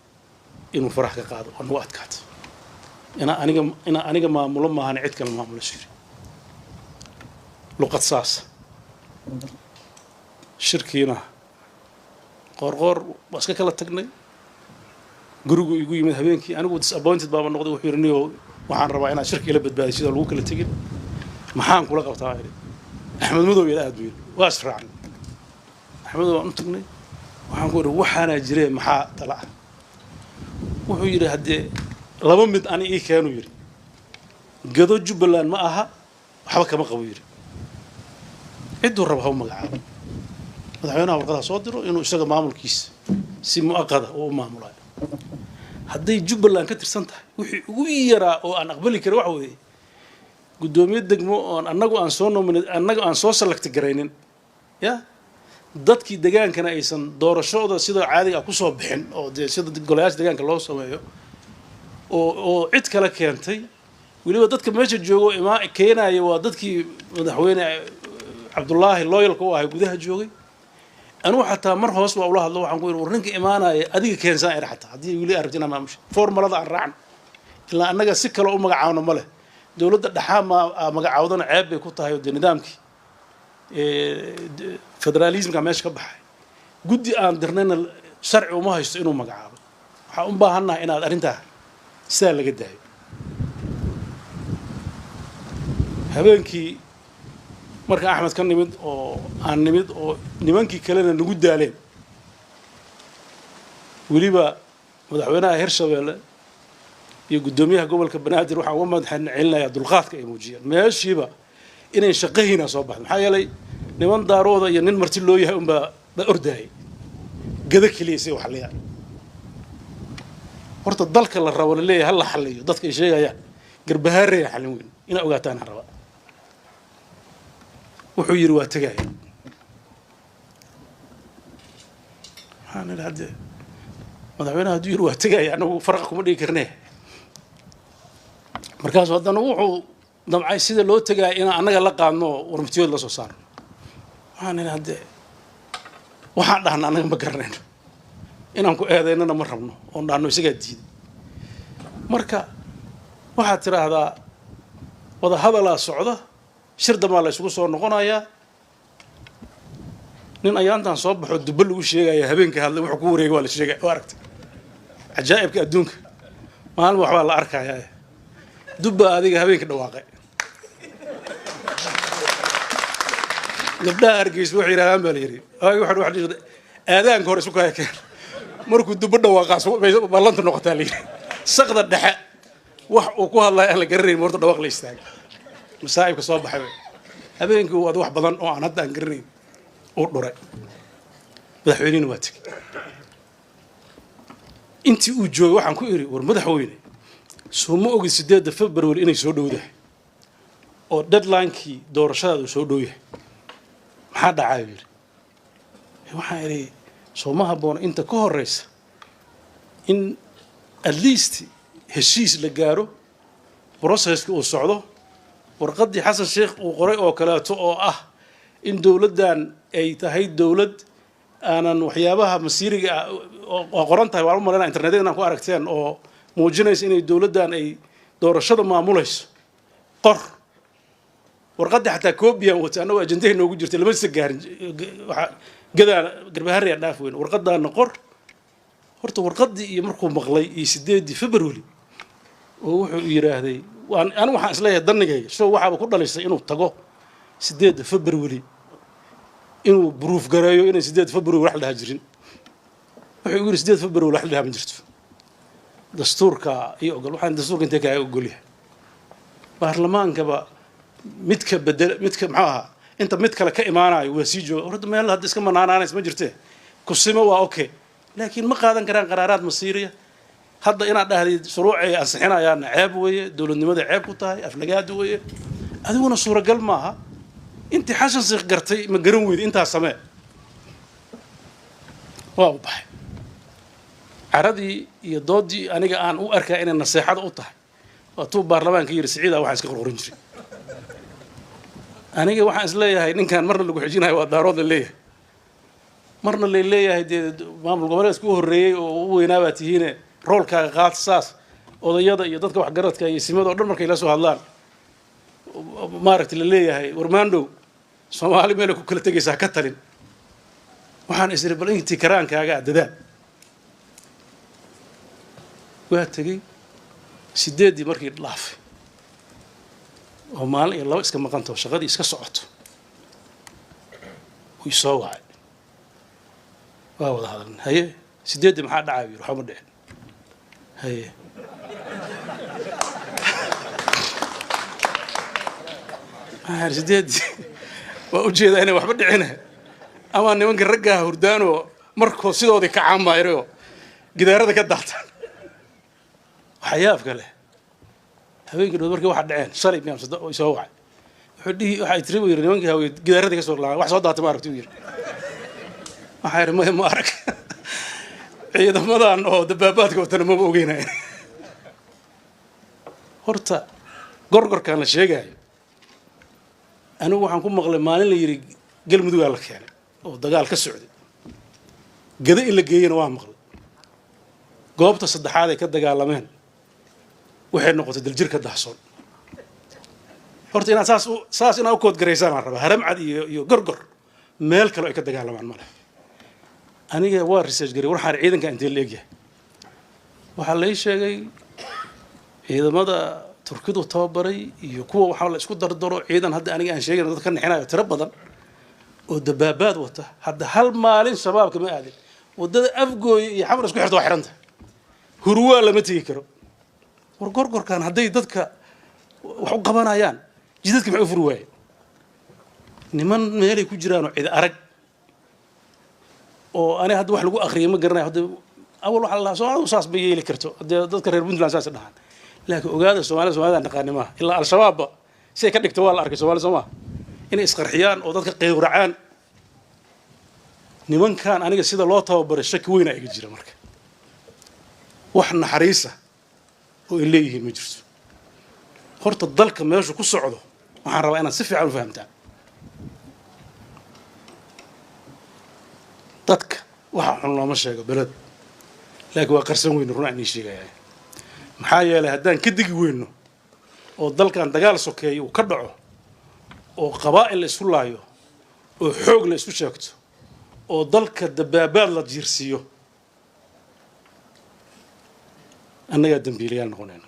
inuu farax ka qaado oo nagu adkaato. Inaa aniga maamulo maahan, cid kale maamulo shiri luqad saasa. Shirkiina Qoorqoor waa iska kala tagnay. Gurigu igu yimid habeenkii, anigu disappointed baaba noqday. Wuxuu yidhi, niyo, waxaan rabaa inaad shirka ila badbaadiyo sidoo lagu kala tegin. Maxaan kula qabtaa? Idhi, Axmed Madow ila aad buu yidhi. Waa israacnay, Axmed waan u tagnay. Waxaan ku idhi, waxaanaa jiree, maxaa tala ah? Wuxuu yidhi, haddee laba mid ani ii keenuu yidhi. Gado Jubbaland ma aha, waxba kama qabo yidhi, cidduu raba ha u magacaabo, madaxweynaha warqadaha soo diro inuu isaga maamulkiisa si mu'aqada uu u maamulayo. Hadday Jubbaland ka tirsan tahay, wixii ugu yaraa oo aan aqbali karin waxa weeye guddoomiye degmo oon annagu aan soo nominate, annaga aan soo select garaynin, ya dadkii degaankana aysan doorashooda sida caadiga ah kusoo bixin, oo dee sida golayaasha degaanka loo sameeyo, oo cid kale keentay. Weliba dadka meesha joogo imaa keenaya waa dadkii madaxweyne Cabdullaahi loyalka u ahay gudaha joogay. Anugu xataa mar hoos waa ula hadlo, waxaan ku yidhi, war ninka imaanaya adiga keensaan ir, xataa haddii weli arabti inaa maamusha formalada aan raacno, ilaa annaga si kale u magacaawno ma leh. Dowladda dhexaa ma magacaawdana ceeb bay ku tahay, oo dee nidaamkii federaalismka meesha ka baxay. Guddi aan dirnayna sharci uma haysto inuu magacaabo. Waxaan u baahannahay inaad arrintaa sidaa laga daayo. Habeenkii marka Axmed ka nimid oo aan nimid oo nimankii kalena nagu daaleen, weliba madaxweynaha Hirshabeelle iyo guddoomiyaha gobolka Banaadir, waxaan uga madax celinayaa dulqaadka ay muujiyeen. Meeshiiba inay shaqahiina soo baxdo, maxaa yeelay niman daarooda iyo nin marti loo yahay unbaa baa ordaayay. Gado keliya si u xalliyaan horta dalka la rabo laleeyahay ha la xalliyo, dadka ay sheegayaan Garbahaareya xallin weyn inaa ogaataan aan rabaa. Wuxuu yidhi, waa tegaya. Waxaan idhi, haddee madaxweynaha hadduu yidhi waa tegaya, anagu faraqa kuma dhigi karnee. Markaasu haddana wuxuu damcay sida loo tegaya inaan annaga la qaadno oo warmutiyood la soo saarno. Waxaan idhi, haddee waxaan dhahna annaga ma garanayno, inaan ku eedaynana ma rabno oon dhahno isagaa diiday. Marka waxaad tidhaahdaa wada hadalaa socda, shir dambaa la isugu soo noqonayaa. Nin ayaantan soo baxo dubbo lagu sheegaya habeenka hadlay, wuxuu ku wareegay waa la sheegaya. Waa aragtay cajaa'ibka adduunka, maalin waxbaa la arkayaa. Dubba adiga habeenka dhawaaqay. Gabdhaha Hargeysa waxay yidhahdaan baa la yidhi, waxa aadaanka hore isu kaya keen, markuu dubbo dhawaaqaas ballanta noqotaa la yidhi. Saqda dhexe wax uu ku hadlaya aan la garanayn, horta dhawaaq la istaagay. Masaa'ibka soo baxay wey habeenkii uu ad wax badan oo aan hadda aan garanayn uu dhuray. Madaxweynihina waa tegey. Intii uu joogay waxaan ku idhi, war madaxweyne, soo ma ogid 8 February inay soo dhowdahay oo deadlinekii doorashadaada uu soo dhow yahay? Maxaa dhacaa? Yidhi. Waxaan idhi, soo ma habboona inta ka horeysa in at least heshiis la gaaro, processki uu socdo, warqaddii Xasan Sheekh uu qoray oo kaleeto oo ah in dowladdan ay tahay dowlad aanan waxyaabaha masiiriga ah oo qoran tahay, waan u malaynaa internetyada inaan ku aragteen, oo muujinaysa inay dowladdan ay doorashada maamulayso. Qor warqaddii, xataa copy-an watay annagoo ajandahay noogu jirtay, lama sa gaarin. Waxaa gadaa Garbaharaya dhaaf weyn, warqadaana qor horta. Warqaddii iyo markuu maqlay iyo 8 February oo wuxuu yidhaahday, waan anigu waxaan isleeyahay danigayga so waxaaba ku dhalisay inuu tago 8 February, inuu proof gareeyo inay 8 February wax la dhaha jirin. Wuxuu igu yidhi, 8 February wax la dhaha ma jirto, dastuurka iyo ogol. Waxaan dastuurka intee kaaga ogolyahay? Baarlamaankaba midka bedel midka muxuu ahaa inta mid kale ka imaanayo waa sii jooga. Horta meel hadda iska manaanaanays ma jirtee, kusimo waa okay, laakiin ma qaadan karaan qaraaraad masiiriya. Hadda inaad dhahdid shuruucay ansixinayaanna ceeb weeye, dowladnimada ceeb ku tahay, aflagaada weeye, adiguna suuragal maaha. Intii Xasan Sheekh gartay ma garan weydi, intaas samee. Waa u baxay caradii iyo doodii aniga aan u arkaa inay naseexada u tahay. Waa tuu baarlamaanka yidhi Siciida waxaan iska qorqorin jiray. Aniga waxaan is leeyahay ninkan marna lagu xijinayo waa Daarood la leeyahay, marna lay leeyahay dee maamul goboleedka u horreeyey oo u weynaa baa tihiine, roolkaaga qaad. Saas odayada iyo dadka waxgaradka iyo simada o dhan markay la soo hadlaan, maaragtay, la leeyahay warmaandhow Soomaali meelay ku kala tegaysaa ka talin. Waxaan is iri bal intii karaankaaga a dadaal. Waa tegey 8-dii markii dhaafay oo maalin iyo laba iska maqantaho, shaqadii iska socoto, wuu isoo wacay, waa wada hadalna. Haye, 8-dii maxaa dhacaa? Yiri waxba ma dhicin. Haye, waxaan 8-dii waa ujeedaa inay waxba dhicina, ama nimanka raggaa hurdaanoo markoo sidoodii ka caamayrayoo gidaarada ka daataan. Waxyaabka leh, habeenkii dhood markii waxa dhaceen shalay miyam soo wacay, wuxuu dhihi waxay tiri buu yidhi nimankii hawee gidaarada ka soo laacay, wax soo daatay ma aragti? Buu yidhi. Waxaa yidhi maya, ma arag, ciidamadan oo dabaabaadka watana maba ogeynaya. Horta gorgorkan la sheegaayo anigu waxaan ku maqlay maalin la yidhi Galmudugaa la keenay oo dagaal ka socday, gada in la geeyena waa maqlay. Goobta saddexaad ay ka dagaalameen waxay noqotay daljir ka dahsoon. Horta inaad saas saas inaad u koodgaraysaan aan rabaa. Haramcad iyo gorgor meel kale ay ka dagaalamaan ma leh. Aniga waa research garay, waxaan ciidanka intee la egyahay. Waxaa la ii sheegay ciidamada Turkidu tababaray iyo kuwa waxaa la isku dardaro ciidan hadda aniga aan sheegayno dad ka nixinayo tiro badan oo dabaabaad wata. Hadda hal maalin Shabaabka ma aadin waddada Afgooye iyo Xamar isku xirta, waa xiranta, Hurwaa lama tegi karo. War gorgorkan hadday dadka wax u qabanayaan, jidadka maxay u furi waayeen? Niman meelay ku jiraanoo cid arag oo ani hadda wax lagu akriyay ma garanayo. Hadda awal waxaa la lahaa Soomaalidu saas ma yeeli karto, haddee dadka reer Puntland saas dhahaan. Laakiin ogaada, Soomaalida Soomaalida naqaani maaha. Ilaa Al-Shabaabba siay ka dhigto waa la arkay. Soomaalida soo maha inay isqarxiyaan oo dadka qeywracaan. Nimankan aniga sida loo tababaray shaki weyna iga jira. Marka wax naxariisa oo ay leeyihiin ma jirto. Horta dalka meeshu ku socdo waxaan rabaa inaad si fiican u fahamtaan. Dadka waxa xun looma sheego beled, laakiin waa qarsan weyne run aan ii sheegaya. Maxaa yeelay haddaan ka digi weyno oo dalkan dagaal sokeeyo uu ka dhaco oo qabaa'il la isku laayo oo xoog la isku sheegto oo dalka dabaabaad la jiirsiiyo, annagaa dambiilayaal noqonayno.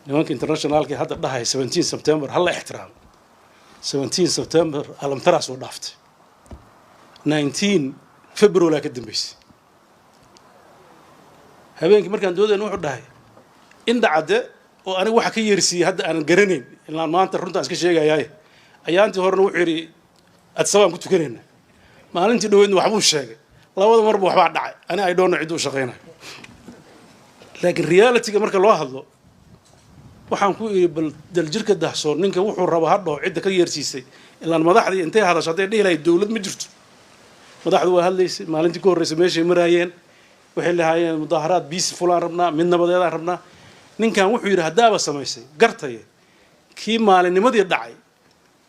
Nimanka internationalkii hadda dhahaya 17 September ha la ixtiraamo, 17 September alamtaraas oo dhaaftay, 19 February ka dambeysay. Habeenkii markaan doodayna wuxuu dhahay Indhacadde oo aniga waxa ka yeersiiyey hadda aanan garanayn ilaan maanta runtaan iska sheegayaaye. Ayaantii horena wuxuu yidhi Adsabaan ku tukanayna, maalintii dhaweydna waxbuu sheegay, labada marba waxbaa dhacay. Ani ay dhoonna cidduu shaqaynayo, laakiin realityga marka loo hadlo waxaan ku idhi bal daljirka dahsoon ninka wuxuu rabo ha dhaho cidda ka yeersiisay. Ilaan madaxdii intay hadasho hadday dhihi lahayd dowlad ma jirto. Madaxdu waa hadlaysay maalintii ku horreysay, meeshay maraayeen waxay lahaayeen mudaaharaad peaceful aan rabnaa, mid nabadeedaan rabnaa. Ninkan wuxuu yidhi haddaaba samaysay gartaye kii maalinnimadii dhacay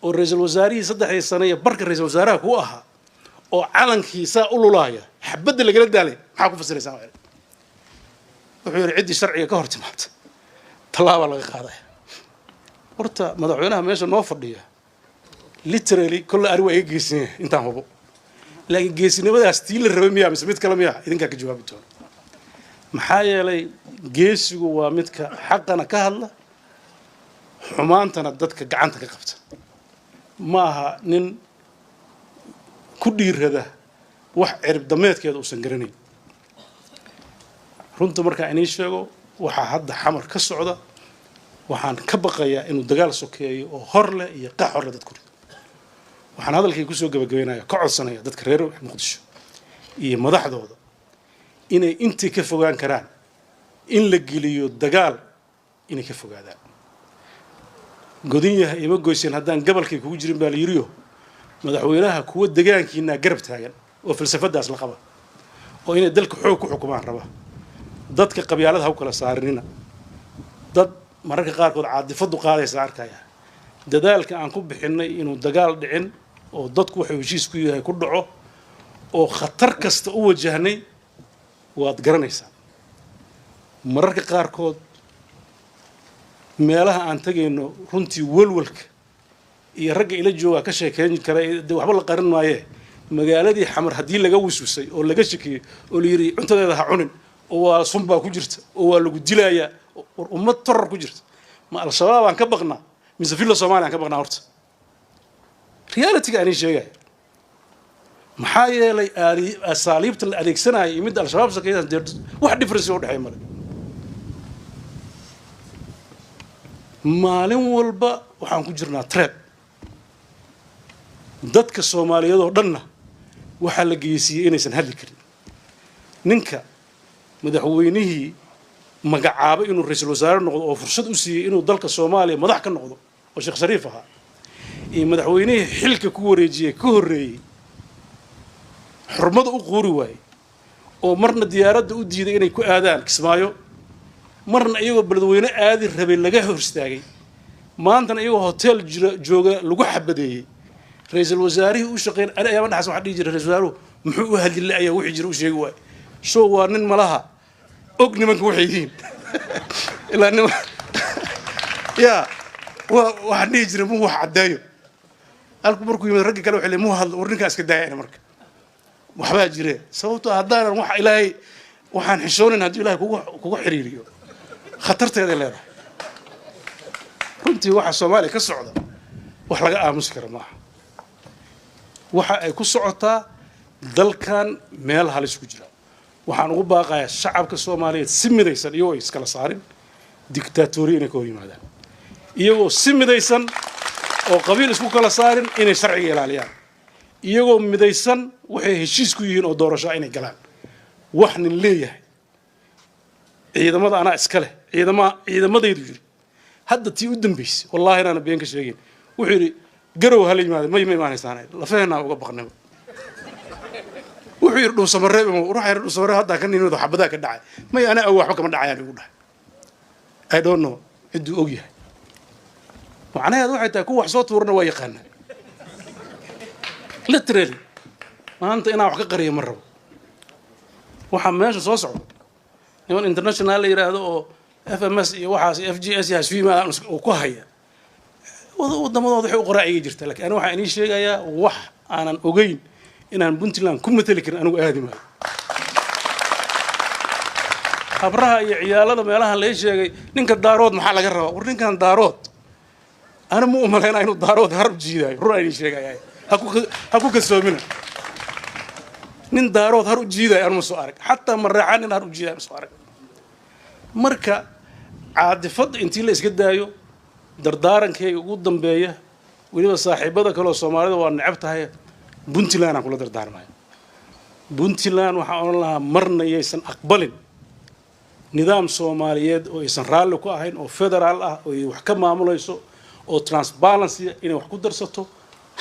oo ra-iisul wasaarihii 3dii sane iyo barka ra-iisul wasaaraha ku ahaa oo calankii saa u lulaaya xabadda lagala daalay, maxaa ku fasiraysaa? Wuxuu yidhi ciddii sharciga ka hor timaata tallaabaa laga qaadaya. Horta madaxweynaha meesha noo fadhiya literally kolle ani waa iga geesan yahay intaan hubo, laakiin geesinimadaas tii la rabay miyaa mise mid kale miyaa, idinkaa ka jawaabi doona. Maxaa yeelay geesigu waa midka xaqana ka hadla, xumaantana dadka gacanta ka qabta. Ma aha nin ku dhiirada wax cirib dameedkeeda uusan garanayn. Runta markaa inii sheego, waxaa hadda Xamar ka socda waxaan ka baqayaa inuu dagaal sokeeyo oo hor leh iyo qax hor leh dad ku rido. Waxaan hadalkii kusoo gabagabaynaya ka codsanaya dadka reer Muqdisho iyo madaxdooda Inay intii ka fogaan karaan in la geliyo dagaal, inay ka fogaadaan. Godin yahay ima goyseen haddaan gobolkay kugu jirin baa la yiriyo. Madaxweynaha kuwa degaankiinaa garab taagan oo falsafadaas la qaba oo inay dalka xoog ku xukumaan raba. Dadka qabyaalada ha u kala saarinina. Dad mararka qaarkood caadifadu qaadaysa arkaya. Dadaalka aan ku bixinnay inuu dagaal dhicin oo dadku waxuu heshiis ku yahay ku dhaco oo khatar kasta u wajahnay, waad garanaysaa. Mararka qaarkood meelaha aan tegayno, runtii walwalka iyo ragga ila joogaa ka sheekeyn kara, dee waxba la qarin maayee. Magaaladii Xamar haddii laga wiswisay oo laga shakiyey oo la yidhi cuntadeeda ha cunin oo waa sun baa ku jirta oo waa lagu dilayaa, war ummad toror ku jirta, ma Al-Shabaab aan ka baqnaa mise Villa Soomaaliya aan ka baqnaa? Horta realityga aan ii sheegaya, maxaa yeelay asaaliibta la adeegsanaya iyo midda Al-Shabaab sakeeyaan dee wax difference oo dhexeeya male. Maalin walba waxaan ku jirnaa threat. Dadka Soomaaliyeed oo dhanna waxaa la geysiiyey inaysan hadli karin. Ninka madaxweynihii magacaabay inuu ra-iisul wasaare noqdo oo fursad u siiyey inuu dalka Soomaaliya madax ka noqdo oo Sheekh Shariif ahaa, iyo madaxweynihii xilka ku wareejiyey ka horreeyey, xurmada u quuri waayey oo marna diyaaradda u diiday inay ku aadaan Kismaayo, marna iyagoo beledweyne aadi rabay laga hor istaagay, maantana iyagoo hotel jira jooga lagu xabadeeyey, ra-iisul wasaarihii u shaqeyn ani ayaaba dhaxas waxaa dhihi jiray, ra-isul wasaaruhu muxuu u hadlila ayaa wixii jira u sheegi waayey? So waa nin malaha og nimanka waxay yihiin ilaa nima ya wa. Waxaan dhihi jiray muu wax caddeeyo. Halku markuu yimid ragga kale waxay leeyihin muu hadlo, war ninkaa iska daayana. Marka waxbaa jire, sababtoo haddaanan wax Ilaahay waxaan xishoonayn hadduu Ilahay kugu xiriiriyo, khatarteeday leedahay. Runtii waxa Soomaaliya ka socda wax laga aamusi kara maaha. Waxa ay ku socotaa dalkan meel halis ku jira. Waxaan ugu baaqayaa shacabka Soomaaliyeed si midaysan, iyagoo ay iskala saarin, dictatoriya inay ka hor yimaadaan, iyagoo si midaysan oo qabiil isku kala saarin inay sharciga ilaaliyaan, iyagoo midaysan waxay heshiis ku yihiin oo doorasho inay galaan. Wax nin leeyahay ciidamada anaa iska leh, ciidama ciidamadaydu yidhi. Hadda tii u dambeysay, wallahi inaana been ka sheegin, wuxuu yidhi Garow hala yimaada. May ma imaanaysaan, lafaheenaa uga baqnay. Wuxuu yidhi Dhuusamareeb, ruuxa yidhi Dhuusamareeb haddaa ka nimid, xabadaa ka dhacay. May anaa og, waxba kama dhacayaan igu dhahay. I don't know cidduu og yahay. Macnaheedu waxay tahay kuwa wax soo tuurana waa yaqaanaa. Literally maanta inaan wax ka qariyo ma rabo. Waxaa meesha soo socda niman international la yidhaahdo oo FMS iyo waxaas FGS iyo isu yimaadaan oo ku haya waddamadooda waxay u qoraa iga jirta. Lakin aniga waxaan inii sheegayaa wax aanan ogeyn inaan Puntland ku matali karin, anigu aadi maayo. Habraha iyo ciyaalada meelahan laga sheegay ninka Daarood maxaa laga rabaa? War ninkan Daarood ana ma umalaynaa inuu Daarood harab jiidaayo. Run aan inii sheegaya, ha ku kalsoomina. Nin Daarood har u jiidaayo anu ma soo arag, xataa Mareexaan nin har u jiidayo ma soo arag. Marka caadifadda intii la iska daayo, dardaarankayga ugu dambeeya, weliba saaxiibada kaleoo Soomaalida waa necab tahay, Puntland aan kula dardaarmayo. Puntland waxaan odhan lahaa marna yaysan aqbalin nidaam Soomaaliyeed oo aysan raalli ku ahayn oo federaal ah oo ay wax ka maamulayso oo transparency inay wax ku darsato,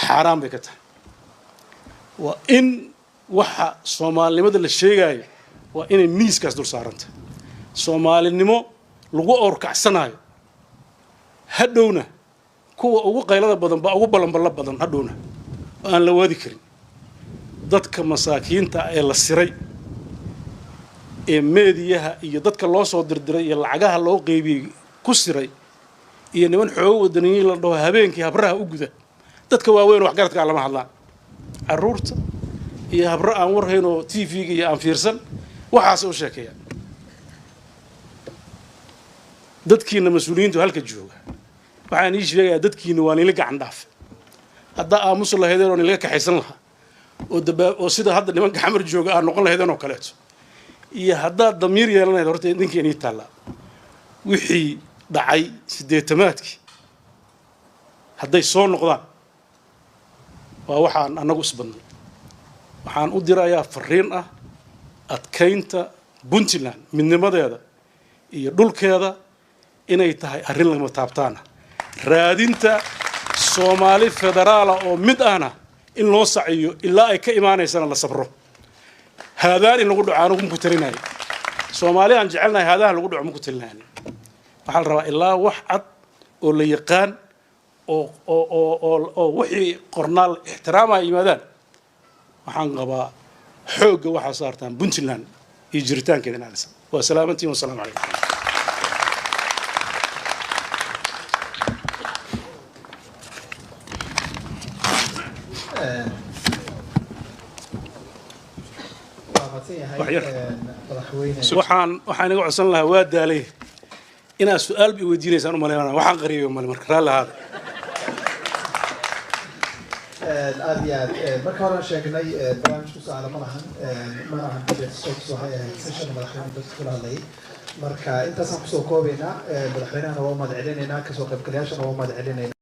xaaraan bay ka tahay. Waa in waxa soomaalinimada la sheegayo waa inay miiskaas dul saarantahay. Soomaalinimo lagu awrkacsanayo hadhowna kuwa ugu qaylada badan baa ugu ballanballo badan, hadhowna oo aan la waadi karin. Dadka masaakiinta ee la siray ee meediyaha iyo dadka loo soo dirdiray iyo lacagaha loo qeybiyey ku siray iyo niman xoogo wadaniyiin la dhaho habeenkii habraha u guda, dadka waaweyn waxgaradkaa lama hadlaan, carruurta iyo habro aan warhayn oo TV-ga iyo aan fiirsan waxaasay u sheekeeyaan. Dadkiina mas-uuliyiintu halka jooga waxaan ii sheegayaa, dadkiina waa nila gacan dhaaf. Haddaa aamusi lahaydeen oo nilaga kaxaysan lahaa oo dabaa oo sida hadda nimanka Xamar jooga aad noqon lahaydeen oo kaleeto, iyo haddaad damiir yeelan lahayd, horta idinka inii taallaa. Wixii dhacay siddeetamaadkii hadday soo noqdaan waa waxaan annagu isbadnay. Waxaan u dirayaa fariin ah. Adkaynta Puntland midnimadeeda iyo dhulkeeda inay tahay arrin lama taabtaana, raadinta Soomaali federaala oo mid ahna in loo saciyo ilaa ay ka imaanaysana la sabro. Haadaan in lagu dhaco anigu maku talinayo. Soomaali aan jecelnahay haadaha lagu dhaco maku talinayo. Waxaa la rabaa ilaa wax cad oo la yaqaan oo oo oo oo oo wixii qornaal ixtiraamaya yimaadaan. Waxaan qabaa xoogga waxaa saartaan Puntland iyo jiritaankeeda in alisa. Waa salaamantiin, wasalaamu calaykum. Waa mahadsan yahay madaxweyne. Waxaan iga codsan lahaa, waa daalay, inaad su-aal bi weydiinaysaan u malaynaya, waxaan qariyay male, marka raalli ahaada. Aad iyo aad. Marka horaan sheegnay barnaamijku su-aalo ma lahan, mana ahan debate talks, waxay ahayd session madaxweyne dadka kula hadlayay. Marka intaasaan kusoo koobaynaa. Madaxweynahana waa u mahad celinaynaa, kasoo qaybgalayaashana waa u mahad celinaynaa.